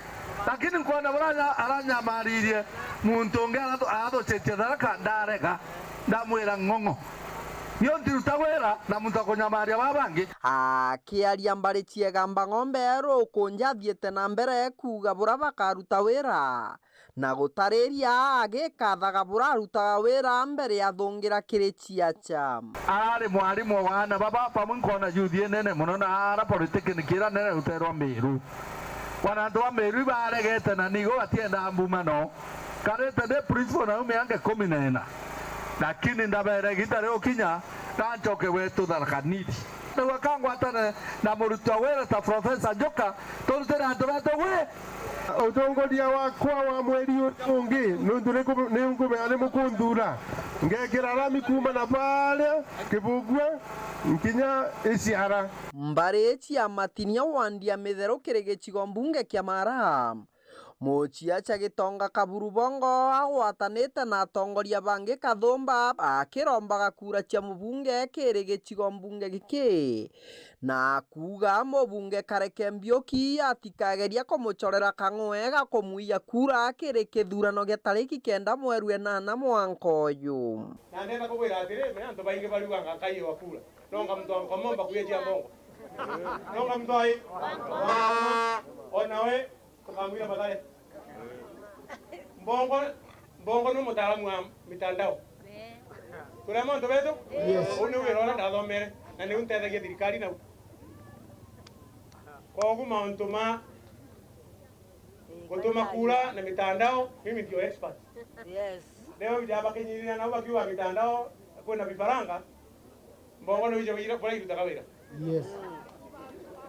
Lakini nkwona buria anya-, aranyamaririe muntu ungi arathu-, arathucitie Tharaka, ndarega, ndamwira ng'ong'o. Nio ntiruta wira na muntu akunyamaria baa bangi. Akiaria mbari ciega Mbang'ombe, Rukunja athiite na mbere kuuga buria bakaruta wira na gutariria agikathaga buria arutaga wira mbere ya thungira kiri ciaca. Arari mwarimu wa aana baba bamwe, nkona youth inene mono, na ara politiki ni kira nene ruterwa Meru. Wana antu ba Meru ibaregete na nigo batiendaa mbumano. Karite ndi principal na ume ange kumi na ina. Lakini ndabere igiita riu kinya, na ncoke gwetu Tharaka Nithi. Nigwa kangwatane na murutwa wira ta Professor Njoka, turutire antu betu gwi. Utongoria wakwa wa mweri uria ungi, nuntu ni nku-, ni nkumenya ni mukunthura. Ngekira rami kuuma na baria Kibugua nkinya Iciara. Mbari cia Matinia wandi ya Mitheru kiri gicigo mbunge kia Mara. Muciaca Gitonga Kaburu Bongo agwatanite na atongoria bangi kathumba akirombaga kura cia mubunge kiri gicigo mbunge giki, na kuuga mubunge Kareke Mbiuki atikageria kumucorera kang'we ga kumwiya kura kiri kithurano gia tariki kenda mweru enana mwanka uyu. Na ndenda kubwira atiri, me antu baingi bariuganga nkaiwa kura. Nonga muntu wa Nkomomba kuya cia mbongo. Nonga muntu ai. Ona we, tukamwira Mathare. Mbongo, Mbongo ni mutaalamu wa mitandao. Turema antu betu? Yes. Uu ni wira uria ndathomere, na niu ntethagia thirikari nau. Kogu mauntu ma gutuma kura na mitandao, mimi ndio expert. Yes. Leo jabakinyirira nao bakiuga mitandao kwina vifaranga, Mbongo ni wije wira, bura irutaga wira. Yes.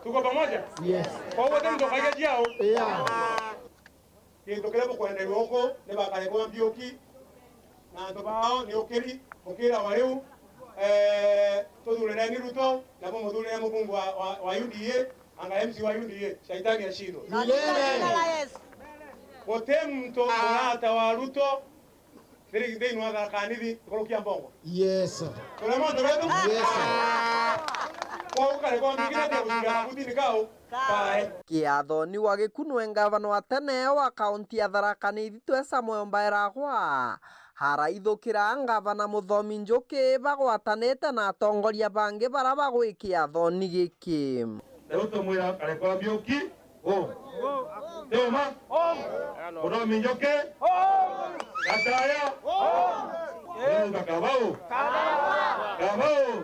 Tuko pamoja? Yes. Koguo ti ndokagia ciao. Yeah. Gintu kiria bukwenderwa uku ni bakare kwa Mbiuki, na antu bao ni ukiri, mukira wa riu, eh, tuthurereni Ruto, na bumuthurire mubunge wa, wa, wa U D A, anga M C wa U D A, shaitani ashindwe. Milele. Guti muntu murata wa Ruto, Thiri-, thiini wa Tharaka Nithi, nkurukia mbongo. Yes. Turi monto betu? Yes. Kwa ukare kwa mbikira tia gucira mabutini kau, kae. Kiathoni wa Gikunwe, ngavana wa tene wa kaunti ya Tharaka Nithi, Twesa Mwoyo Mbaeragwa, araithukira ngavana Muthomi Njuki bagwatanite na atongoria bangi bara bagwi kiathoni giki. Riu tumwira akare kwa Mbiuki, u. Ni uma? Muthomi Njuki? Gataya? Uga kabau? Kabau?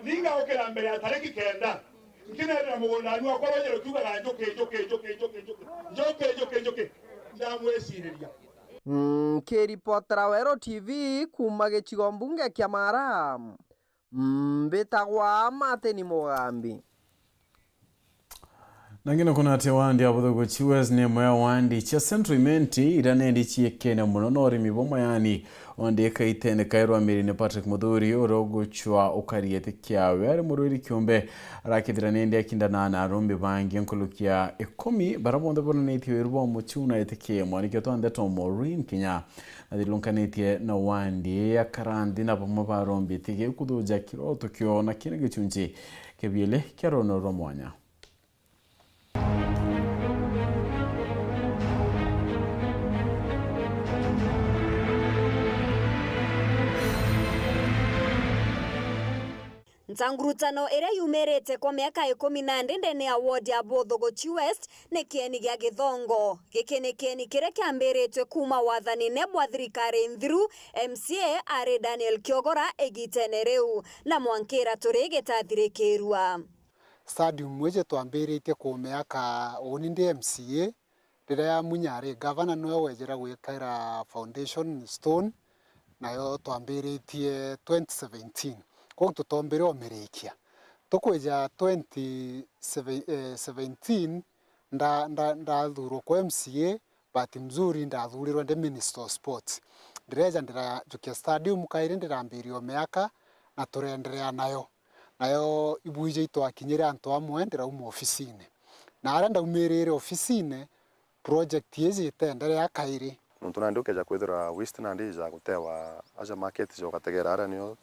Ninga ukira mbere ya tariki kenda. Nkinethira mugundani wakwa rwanyiro kiugaga, "Njuki, njuki, njuki, njuki, njuki. Njuki, njuki, njuki." Ndamwiciriria. Nkiripotera Weru T V kuuma gicigo mbunge kia Mara. Mbitagwa Martin Mugambi. Na ngina kuna ati wandi ya Buthugu Chiwes ni imwe ya wandi cia Central Imenti iria nendi ciikene muno na urimi bwa mayani. Wandi ikaitene kairwa miri ni Patrick Muthuri, uria ugucwa ukari giti kiawe ari murwiri kiumbe, arakithira nendi akindana na arumbi bangi nkuruki ya ikumi, bara bonthe bonanitie wiru bwa muciu na giti kimwe. Nikio twa ndeto Maureen Kinya. Athirunkanitie na wandi ya Karanthi na bamwe barombite gikuthuja kiroto kio na kina gichunji kia biele kia rono rwa mwanya. Ntangurutano iria yumirite kwa miaka ikumi na ndi ndene ya ward ya Buthuguchi West ni kieni gia Githongo. Giki ni kieni kiria kiambiritwe kuuma wathanine bwa thirikari nthiru, M C A ari Daniel Kiogora igitene riu, na mwankira turi gitathirikirua. Stadium iji twambiritie kumiaka uuni ndi M C A, riria Munya ari gavana niwe wejire gwikira foundation stone, nayo twambiritie twenty seventeen. Kwou tutombire umirikia. Tukwija twenty seventeen, nda-, nda-, ndathurwa kwa M C A, bahati mzuri ndathurirwe ndi Minister of Sports. Ndireja ndirajukia stadium kairi, ndirambiria umiaka na tureenderea nayo. Nayo ibuiji itwakinyire antu amwe, ndirauma ofisine. Na aria ndaumirire ofisine, project iji iteenderea kairi. Nontu nandi ukeja kwithira waste nandi ija gutewa aja market ja ugategera aria nio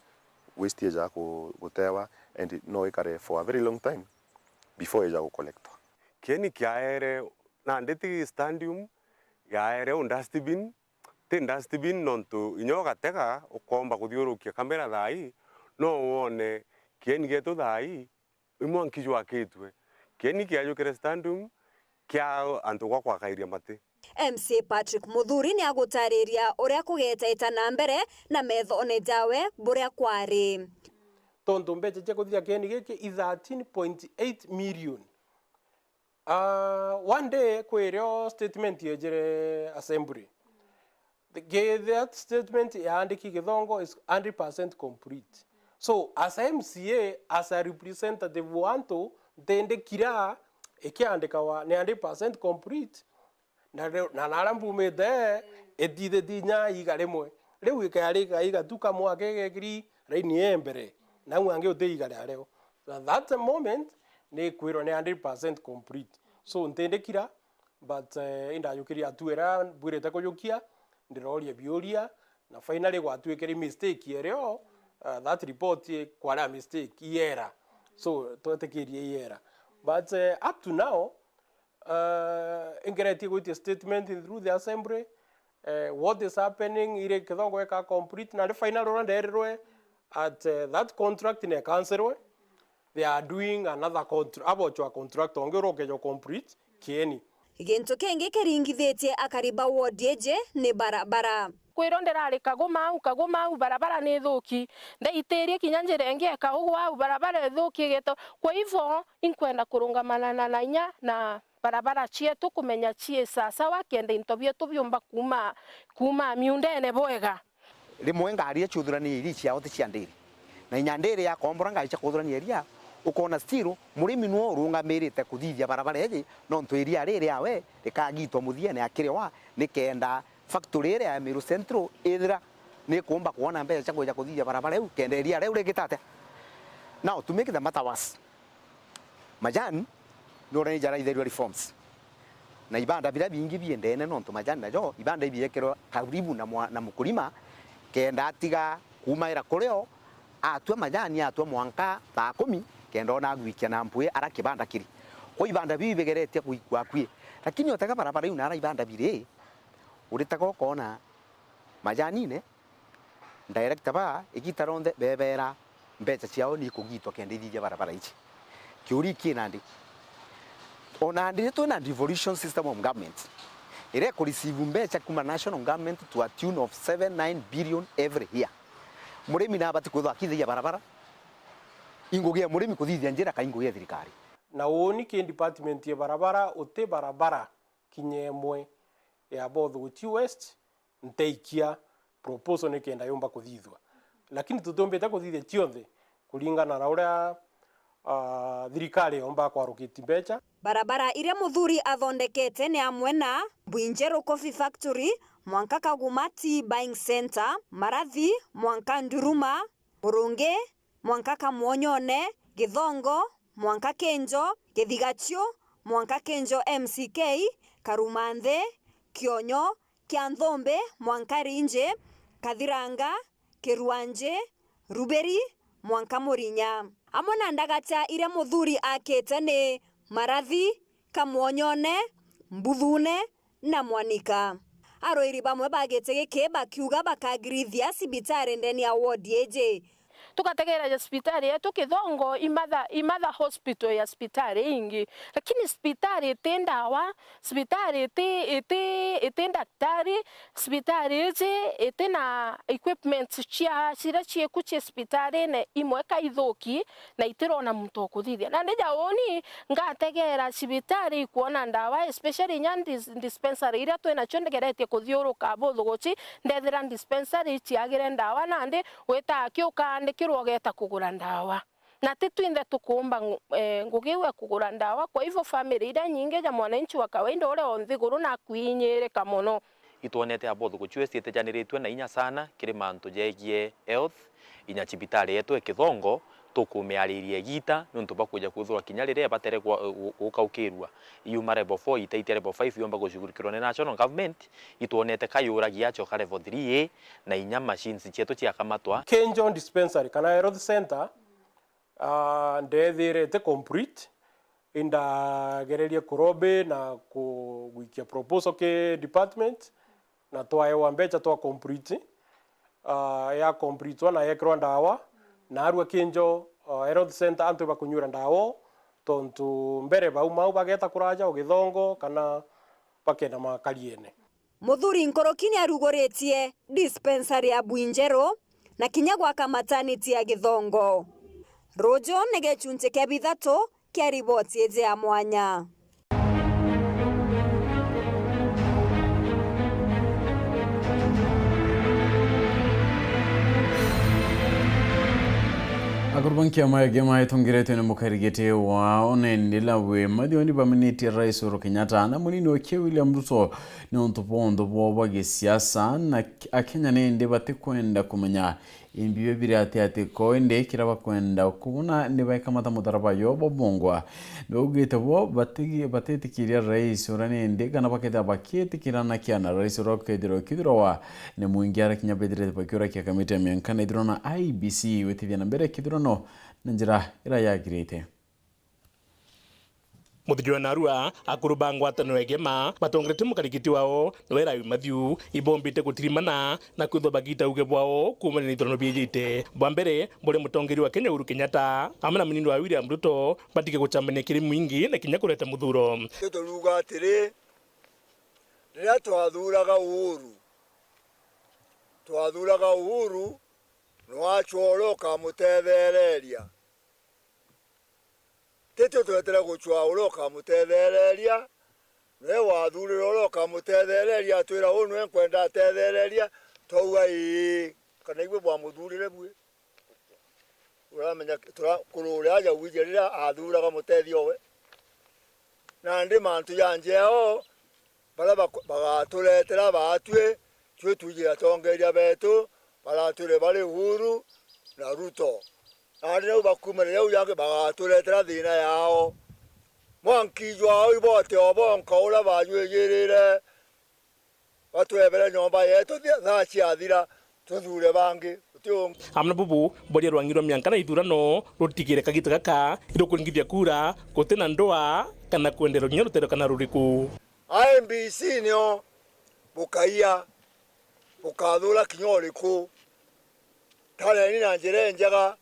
waste ija ku-, gutewa and no ikare for a very long time before ija gucollectwa. Kieni kiaere nandi ti stadium, yaere u dustbin, ti dustbin nontu inya ugatega ukomba kuthiurukia kamera thaa ii, no wone kieni gietu thaa ii i mwanki jwakitue. Kieni kiajukire stadium kia antu gwa kwakairia mati. M C A Patrick Muthuri ni agutariria uria kugetaita na mbere na methone jawe buria kwari. Tontu mbeca cia kuthithia kieni giki i thirteen point eight million. Ah, one day kwirio statement yejire assembly. The, ge-, that statement yaandiki Githongo is hundred percent complete. So, as a M C A, as a representative wa antu, ntindikira ikiandikawa ni hundred percent complete. Na riu, na naria mbumite, itithiti inya iga rimwe. Riu ikari iga, iga tu kamwe akegekiri raini ya mbere. Nau angi uti iga ria rio. So, that moment, ni kwirwa ni hundred percent complete. So, ntindikira, but, eh, indajukirie atu iria mbwirite kujukia, ndiroria biuria, na finally gwatuikire mistake erio, uh, that report kwari a mistake, i error. So, twetikirie i error. But, eh, up to now, uh, ingeretie gwitia statement through the assembly, eh, what is happening, iri Githongo ika complete, na ri final uria nderirwe at, eh, that contract ne cancelwe. They are doing another contra-, abochwa contract ongi uria ukeja complete kieni. Gintu kingi kiringithitie akari ba ward iji ni barabara. Kwirwo ndirari Kaguma au, Kaguma au, barabara ni thuki. Ndeitirie kinya njira ingi e Kaugwa au, barabara ithuki igito. Kwa hivyo, inkwenda kurungamana na, na inya na barabara cietu kumenya cii sasawa, kenda into bietu biumba kuuma, kuuma miundene bwega. Rimwe ngari iria ciuthuranirie iria ciao ti cia ndiri, na inya ndiri yakombora ngari cia kuthurania iria, ukona still murimi nwe urungamirite kuthithia barabara iji, nontu iria riri awe rikagitwa muthiene akirioa, nikenda factory iria ya Meru Central ithira nikumba kwona mbeca cia kwija kuthithia barabara iu, kenda iria riu rikita atia. Now, to make the matter worse, majani ni uria ni jaraithirue reforms. Na ibanda biria bingi biendene nontu majani najo, ibanda ibiekirwe karibu na mwa-, na mukulima, kenda atiga kuumaira kurio, atua majani, atua mwanka thaa kumi, kenda ona agwikia na mpwi ara kibanda kiri. Kwa ibanda biu ibigeretie kuikua akui. Lakini otega barabara iu nara ibanda biri, uritega ukona majanine, director ba igita rionthe bebera mbeca ciao ni ikugitwa kenda ithithia barabara ici. Kiuria ki nandi? Ona nandi twina devolution system of government, iria iku receive mbeca kuma national government to a tune of seven, nine billion every year. Murimi nabati kwithwa akithithia barabara, ingugi ya murimi kuthithia njira ka ingugi ya thirikari? Na uuni ki department ya barabara, uti barabara kinya imwe ya Bothuguchi West nteikia proposal nikenda yumba kuthithua. Lakini tutiumbite kuthithia cionthe kuringana na uria, ah, thirikari yomba kwarukiti mbeca. Barabara iria muthuri athondekete ni amwe na Mbwinjeru Coffee Factory, mwanka Kaguma Tea Buying Centre, Marathi, mwanka Nduruma, Murungi, mwanka Kamwonyone, Githongo, mwanka Kinjo, Githigachiu, mwanka Kinjo M C K, Karumanthi, Kionyo, Kianthumbi, mwanka Rinji, Kathiranga, Kiruanji, Rubiri, mwanka Murinya. Amwe na ndagacha iria muthuri akite ni Marathi, Kamwonyone, Mbuthune, na Mwanika. Arwiri bamwe ba giti giki bakiuga bakagirithia cibitari ndene ya ward iji. tugategeera ja cibitari yetu Kithongo imatha, imatha hospital ya cibitari ingi. Lakini cibitari iti ndawa, cibitari iti, iti, iti ndaktari, cibitari iji iti na equipments cia, ciria cieku cie cibitarine imwe ka ithuki, na itirona muntu ukuthithia. Nandi ja uni ngategeera cibitari ikwona ndawa, especially inya dis-, dispensary iria twinacio ngeretie kuthiuruka buthuguci, ndethira dispensary iciagire ndawa, nandi wita aki ukaandikirwa ugeeta kugura ndawa. Na ti twinthe tukuumba ngu-, eh, ngugi iu ya kugura ndawa. Kwa hivyo, family iria nyingi ja mwananchi wa kawaida uria o nthiguru nakwinyiirika mono. Itwonete abothuguci ciu ciitijaniritue na inya sana kiri mantu jegie health, inya cibitari yetu e Kithongo tukumiariria igiita niuntu bwa kwija kwithirwa kinya riria ibatere gwa-, gu-, gukaukirua. Iuma level four itaitia level five yomba gushughulikirwa ni national government, itwonete kayuragia acoka level three A, na inya machines cietu ciakamatwa. Kinjo Dispensary kana Health Center, ah, ndethirite complete, indagererie kurobi na ku-, gwikia proposal ki department, na twaewa mbecha twa complete, ah, ya completwa na yekirwa ndawa, na arua Kinjo, ah, Health Center antu bakunyuira ndawa, tontu mbere bauma au bageta kuraja o Githongo kana bakenda makariene. Muthuri Nkuruki niaruguritie dispensary ya Bwinjeru na kinya gwaka maternity ya Githongo. Ruju ni gicunchi kia bithatu kia riboti iji ya mwanya. Akuru ba nkiama ya Gema itongeretwe ni mukarigiti wao, na indi Lawi Mathioni baminitie Rais Uhuru Kenyatta na munini wake William Ruto niuntu bwa unthu bwao bwa gisiasa, na Akenya nindi batikwenda kumenya imbi biria biri ati ati ko, indi kiria bakwenda kubona ni bakamata mutharaba yo bobongwa. Nibaugite bo batigi-, batitikiria rais uria nindi kana bakethira bakitikirana kia na rais uria ukethirwa ukithirwa ni mwingi ara kinya bethirite bakiurakia kamiti ya mianka na ithurano I E B C gwitithia na mbere kithurano na njira iria yagirite. Muthiji wa narua, akuru ba ngwataniro ya Gema batongeretwe mukarikiti wao niwe Lawi Mathiu, ibombite gutirimana na kwithwa bagiita uge bwao kuumania na ithurano biijite. Bwa mbere, buri mutongeri wa Kenya Uhuru Kenyatta amwe na munini wa William Ruto batige gucambania kiri mwingi na kinya kureta muthuro. Turuga atiri, riria twathuuraga Uhuru, twathuuraga Uhuru, nwachwa uria ukamutethereria. Titwe twetere gucwaa uria ukamutethereria, niwe wathuurire uria ukamutethereria, atwira, "Uu niwe nkwenda atethereria," twauga, "Ii." Kana ibui bwamuthuurire bui? Uramenya tura-, kuru uria aja wije riria athuuraga mutethia owe. Nandi mantu ja njeo, baria bak-, bagaturetera baatwi, twi twiji atongeria beetu, baratwire bari Uhuru na Ruto. Nandi nau bakuumaniria au jangi bagaturetera thiina yao. Mwanki jwao ibote o bonka uria bajwijirire, batwebere nyomba yeetu thia-, thaa ciathira, tuthuure bangi, guti ungi. Amwe na bubu, boria rwang'i rwa mianka na ithurano rutigire kagiita gaka irukuringithia kura guti na ndwaa kana kwenderwa kinya ruterekana ruriku. I E B C nio bukaia, bukathuura kinya uriku. Tareni na njira injega,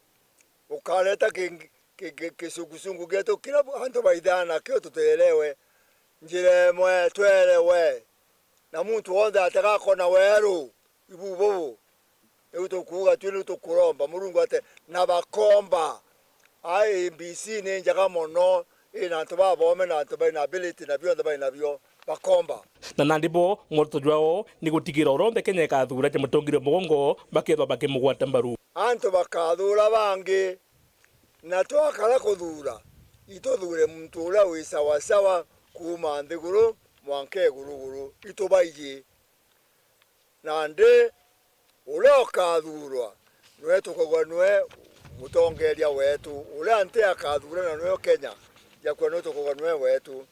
bukareta ki-, ki-, ki-, kisungusungu gietu kiria antu baithaga nakio tuterewe. Njira imwe twerewe, na muntu wonthe atigakona weeru. Ibu bubu, riu tukuuga tui, riu tukuromba Murungu ate, na bakomba. I E B C ni njega mono, ina antu baboome na antu bari na ability na bionthe bari nabio, bakomba. Na nandi bo, mworoto jwao ni gutigira uronthe Kenya ikathuura ja mutongeria mugongo bakethwa bakimugwata mbaru. Antu bakathuura bangi, na twakara kuthuura, ituthuure muntu uria wi sawasawa kuuma nthiguru mwanka iguruguru, itubaiji. Nandi uria ukathuurwa niwe tukaugwa niwe mutongeria weetu, uria nti akathuurana niwe Kenya yakua niwe tukaugwa niwe weetu.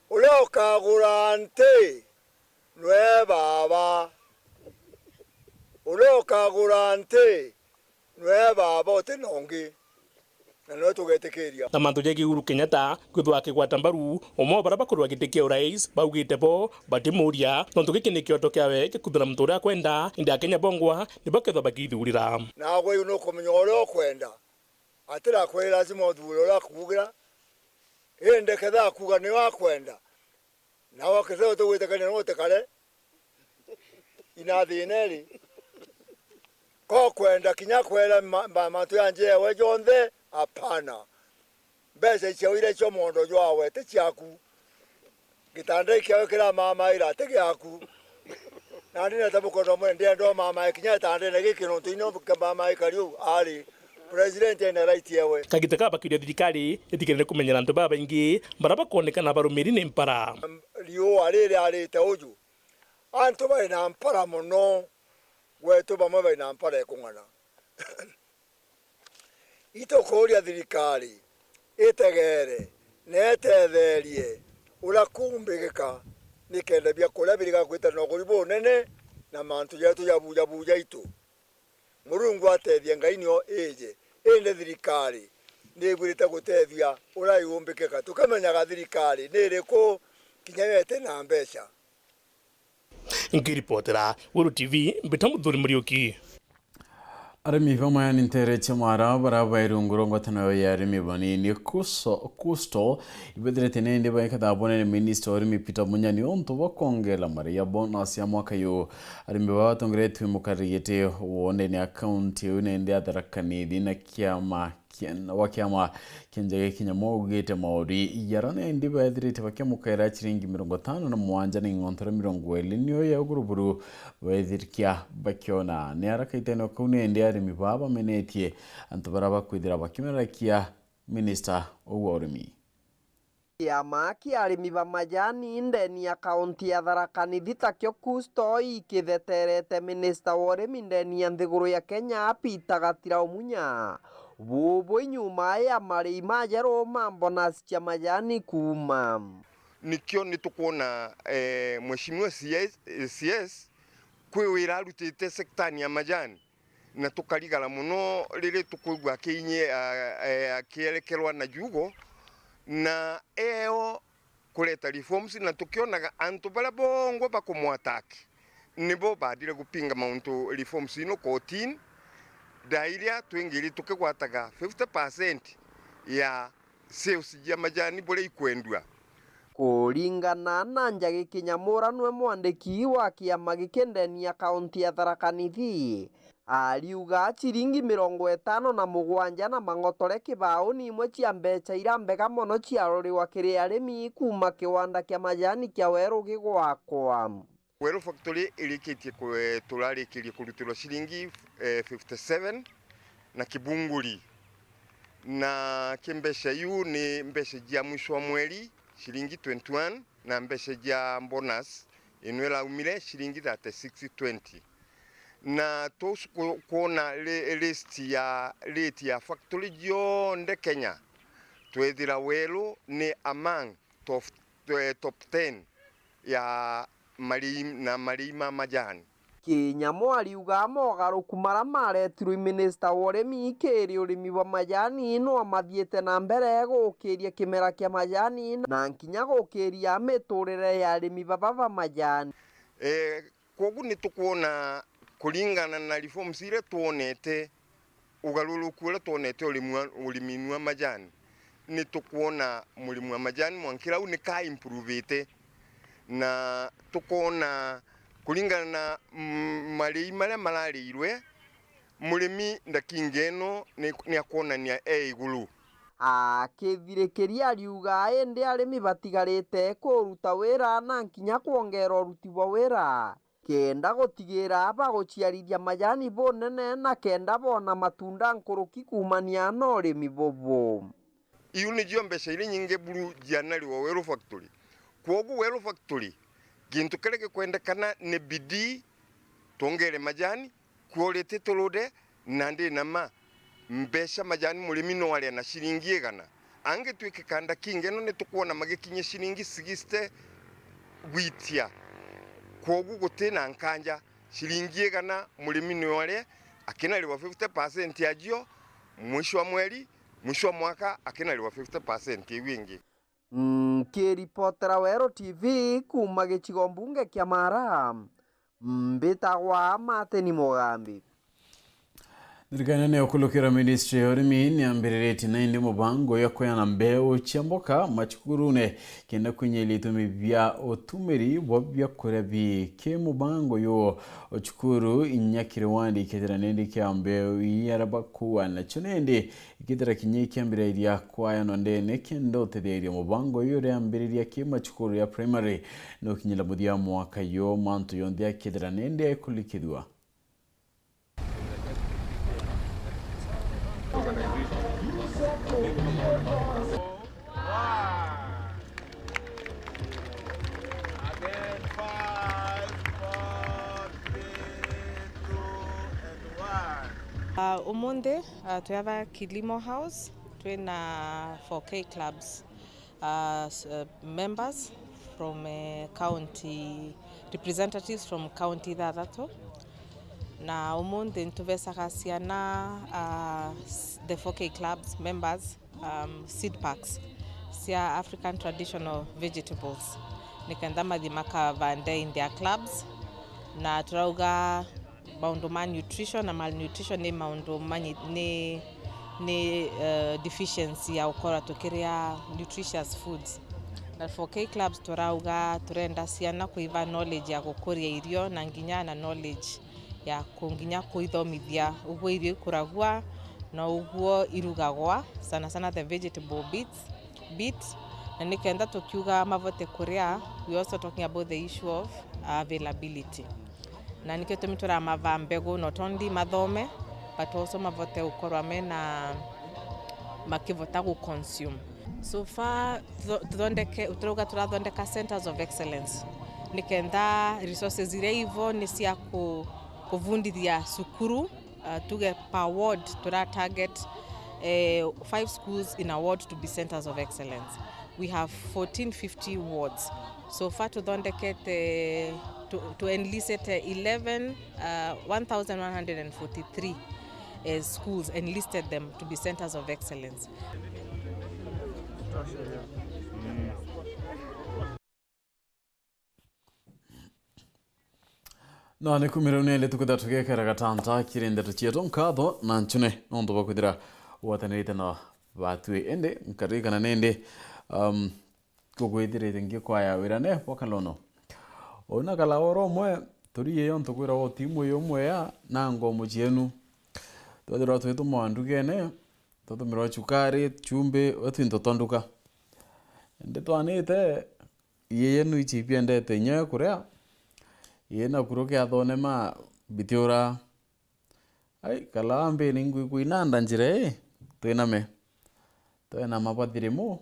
Uria ukagura nti niwe baaba, uria ukagura nti niwe baaba, uti na ungi. na nio tugetikiria. Na mantu ja Uhuru Kenyatta kwithwa akigwata mbaru umwe wa baria bakurwa giti kia urais, baugite bo batimuria nontu giki ni kioto kiawe gia kwithira muntu uria akwenda, indi Akenya bongwa nibo kethwa bakithurira. Naagwe iu nukumenya uria ukwenda, atirakwira lazima uthure uria akuugira, indi ketha akuuga niwe akwenda, nawe ketha utugwitikania no utikare. Ina thina iri. Ko kwenda kinya kwera ma-, ma-, mantu ya njewe jonthe, apana. Mbeca icio iria cio mondo jwawe ti ciaku. Gitanda kiawe kiramamaira ti giaku. Nandi neta mukono mwe ndienda umamae kinya gitandene giki nontu ino kamamae kariu ari. President ena right ewe. Kagita ka bakiria thirikari itigerere kumenyera antu babaingi baria bakwonekana barumiri ni mpara. Riua riri arite uju. Antu bari na mpara mono, gwetu bamwe bari na mpara ikung'ana. Itukuria thirikari itegeere na itetheerie uria kuumbigika, nikenda biakuria biriga kwita na uguri bunene na mantu jetu jabujabuja itu. Murungu atethie, Ngai nio ije, indi thirikari ni ibwirite gutethia uria yumbikika. Tukimenyaga thirikari ni iriku kinya yo iti na mbeca. Nkiripotera Weru T V, mbita Muthuri Muriuki. Arimi bamwe ni nteere cia Mwara baria bairi rungu rwa ngwataniro ya arimi banini Kuso-, Kusto, ibethirite nindi baikathabone ni minista wa urimi Peter Munya ni untu bwa kwongera maria bonus ya mwaka yu. Arimi baba batongeretue mukariri giti wo ndene ya kaunti iu nindi ya Tharaka Nithi na kiama kia, wa kiama kia Njagi Kinyamo augite mauri jara nindi bethirite bakiamukera ciringi mirongo itano na mugwanja na ing'onto ria mirongo iri nio ya uguruburu bethirikia bakiona. Ni ara kaitene kau nindi arimi baa bamenetie antu baria bakwithira bakimerekia minista uu wa urimi. Kiama kia arimi ba majani ndeni ya kaunti ya Tharaka Nithi takio Kusto ikitheterete minista wa urimi ndeni ya nthiguru ya Kenya, Peter Gatira Omunya, bubu inyuma ya marii majeru ma bonus cia majani kuuma. Nikio nitukwona, eh, Mheshimiwa C S, C S kwi wira arutite sektani ya majani. Na tukarigara mono riri tukwigua akiinyi-, a-, e-, akierekerwa na jugo, na eo kureta reforms, na tukionaga antu baria bongwa bakumwattack nibo bathire gupinga mauntu reforms ino kotini, thaa iria twingiri tukigwataga fifty percent ya sales jia majani buria ikwendua. Kuringana na Njagi Kinyamura, nwe mwandiki wa kiama giki ndeni ya kaunti ya Tharaka Nithi, ariuga ciringi mirongo itano na mugwanja na mang'otore kibao ni imwe cia mbeca iria mbega mono ciaroriwa kiri arimi kuuma kiwanda kia majani kia Weru gigwakwa. Weru Factory irikitie ku-, turarikirie kurutirwa ciringi, eh, fifty seven na kibunguri. Na ki mbeca iu ni mbeca jia mwisho wa mweri, ciringi twenty one, na mbeca jia bonus ino iraumire, ciringi thirty six twenty. Na tusu ku-, kwona li-, list ya rate ya factory jionthe Kenya, twethira Weru ni among top, eh, top ten ya marii na marii ma majani. Kinyamo ariuga mogaruku maria maretirwe i minista wa urimi kiri urimi bwa majani no amathiite na mbere gukiria kimera kia majani na nkinya gukiria miturire ya arimi baba ba majani. Eh, Kwogu ni tukwona, kuringana na reforms iria twonete, ugaruruku uria twonete urimi wa, urimini wa majani, ni tukwona murimi wa majani mwankira au ni ka improvite, na tukoona kuringana na, mm, marii maria marariirwe, murimi ndakinga ino ni, ni akwonania e iguru. Akithirikiria ariuga indi arimi batigarite kuruta wira na nkinya kwongera uruti bwa wira, kenda gutigira baguciarithia majani bunene na kenda bona matunda nkuruki kuumania na urimi bubu. Iu nicio mbeca iria nyingi buru jianariwa Weru Factory. Kwogu Weru Factory, gintu kiria gikwendekana ni bidii, twongere majani, quality turude, na ndi na ma, mbeca majani murimi no aria na ciringi igana. Angitwika kanda kingi no ni tukwona magikinyia ciringi sixty gwitia. Kwogu guti na nkanja, ciringi igana murimi no aria, akinariwa fifty percent ajio, mwisho wa mweri, Mwisho wa mwaka akinariwa fifty percent iu ingi. Nkiripotera Weru T V kuuma gicigo mbunge kia Mara, mbitagwa Martin Mugambi. Thirikari nene ya ukulukira ministry ya urimi niambiriritie na indi mubango ya kweana mbeu cia mboka macukurune kenda kwinyiria itumi bia utumiri bwa biakuria bi ki mubango yu. Cukuru inya kiri wandi ikethira nindi kia mbeu ii araba kuua nacio nindi ikethira kinya ikiambiriria kwayanwa ndene kenda utethia mubango yu uriambiriria ki macukuru ya primary nukinyira muthia mwaka yu mantu yonthe akethira nindi aikulikithua. Uh, umunthi uh, twetha Kilimo House twina four K clubs, uh, s- uh, members from uh, county, representatives from county ithathatu, na umunthi nituvecaga ciana uh, s- the four K clubs members um, seed packs cia African traditional vegetables nikenda mathi makavande in their clubs, na turauga maundu ma nutrition na malnutrition ni maundu manyi- ni ni uh, deficiency ya gukorwa tukiria nutritious foods. Na four K clubs turauga turenda ciana kuiva knowledge ya gukuria irio na nginya na knowledge ya ku- nginya kuithomithia uguo irio ikuragua na uguo irugagwa, sana sana the vegetable beets, beets, na nikenda tukiuga mavote kuria, we also talking about the issue of availability. Na nikio gitumi turamava mbegu not only mathome but also mavote gukorwa mena makivota gu consume. So far tutho- tuthondeke turauga turathondeka centers of excellence nikenda resources iria ivo ni cia ku- kuvundithia cukuru, uh, tuge per ward tura target eh, five schools in a ward to be centers of excellence. We have fourteen fifty wards. So far tuthondekete to, to enlisted eh, eleven uh, one thousand one hundred forty-three uh, schools and listed them to be centers of excellence. No ni kumira nende tukutha tugekera gatanta kiri ndeto cietu nkatho na ncune nontu bwa kwithira gwatanirite na batwi indi nkaririkana nindi um, Ngugwithirite ngikwaya wira ne bwa kalono. Uu na kalawa oro umwe, turiye yontu kwiragwa uti mwi umwe ya na ngo mucienu. Twethirwa twituma ndugene, twatumirwa cukari, chumbi, we twinto twa nduka. Indi twanite, iye yenu ichi ibiendete inya kuria, iye na kuru kiathone ma bitiura. Ai, kalawa mbini ngwikwa inanda njira ii, twiname. Twenama bwa thirimu,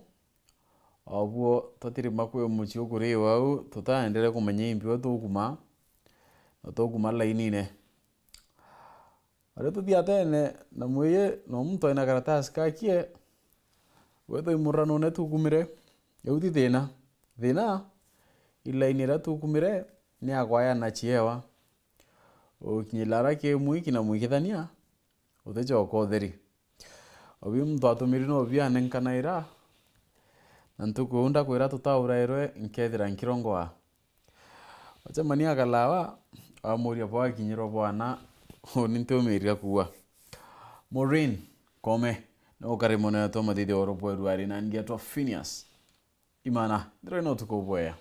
obuo twatirima kwi mucii ukuriwa au, tutaendere kumenya imbi we tukuma, na tukuma lainine. Aria tuthiatene na mwiye, na muntu aina karatasi kakie, wethwa imuranune tukumire, iu ti thina. Thina, ilaini iria tukumire, ni agwaya na chiewa. Ukinyila ara ki mwiki na mwikithania, utichoka utheri. Obi muntu atumiri no bianenkanaira, na ntuku iu ndakwira tutaurairwe, nkethira nkirongoa. Wacemania akalawa, amuria bwakinyirwa bwana, uni ntiumiria kuua. Maureen Kome, ni ukari mono yatwa mathithia oro bweru ari na ndia twa Phineas. Imana, ndiro ina utuku bwea.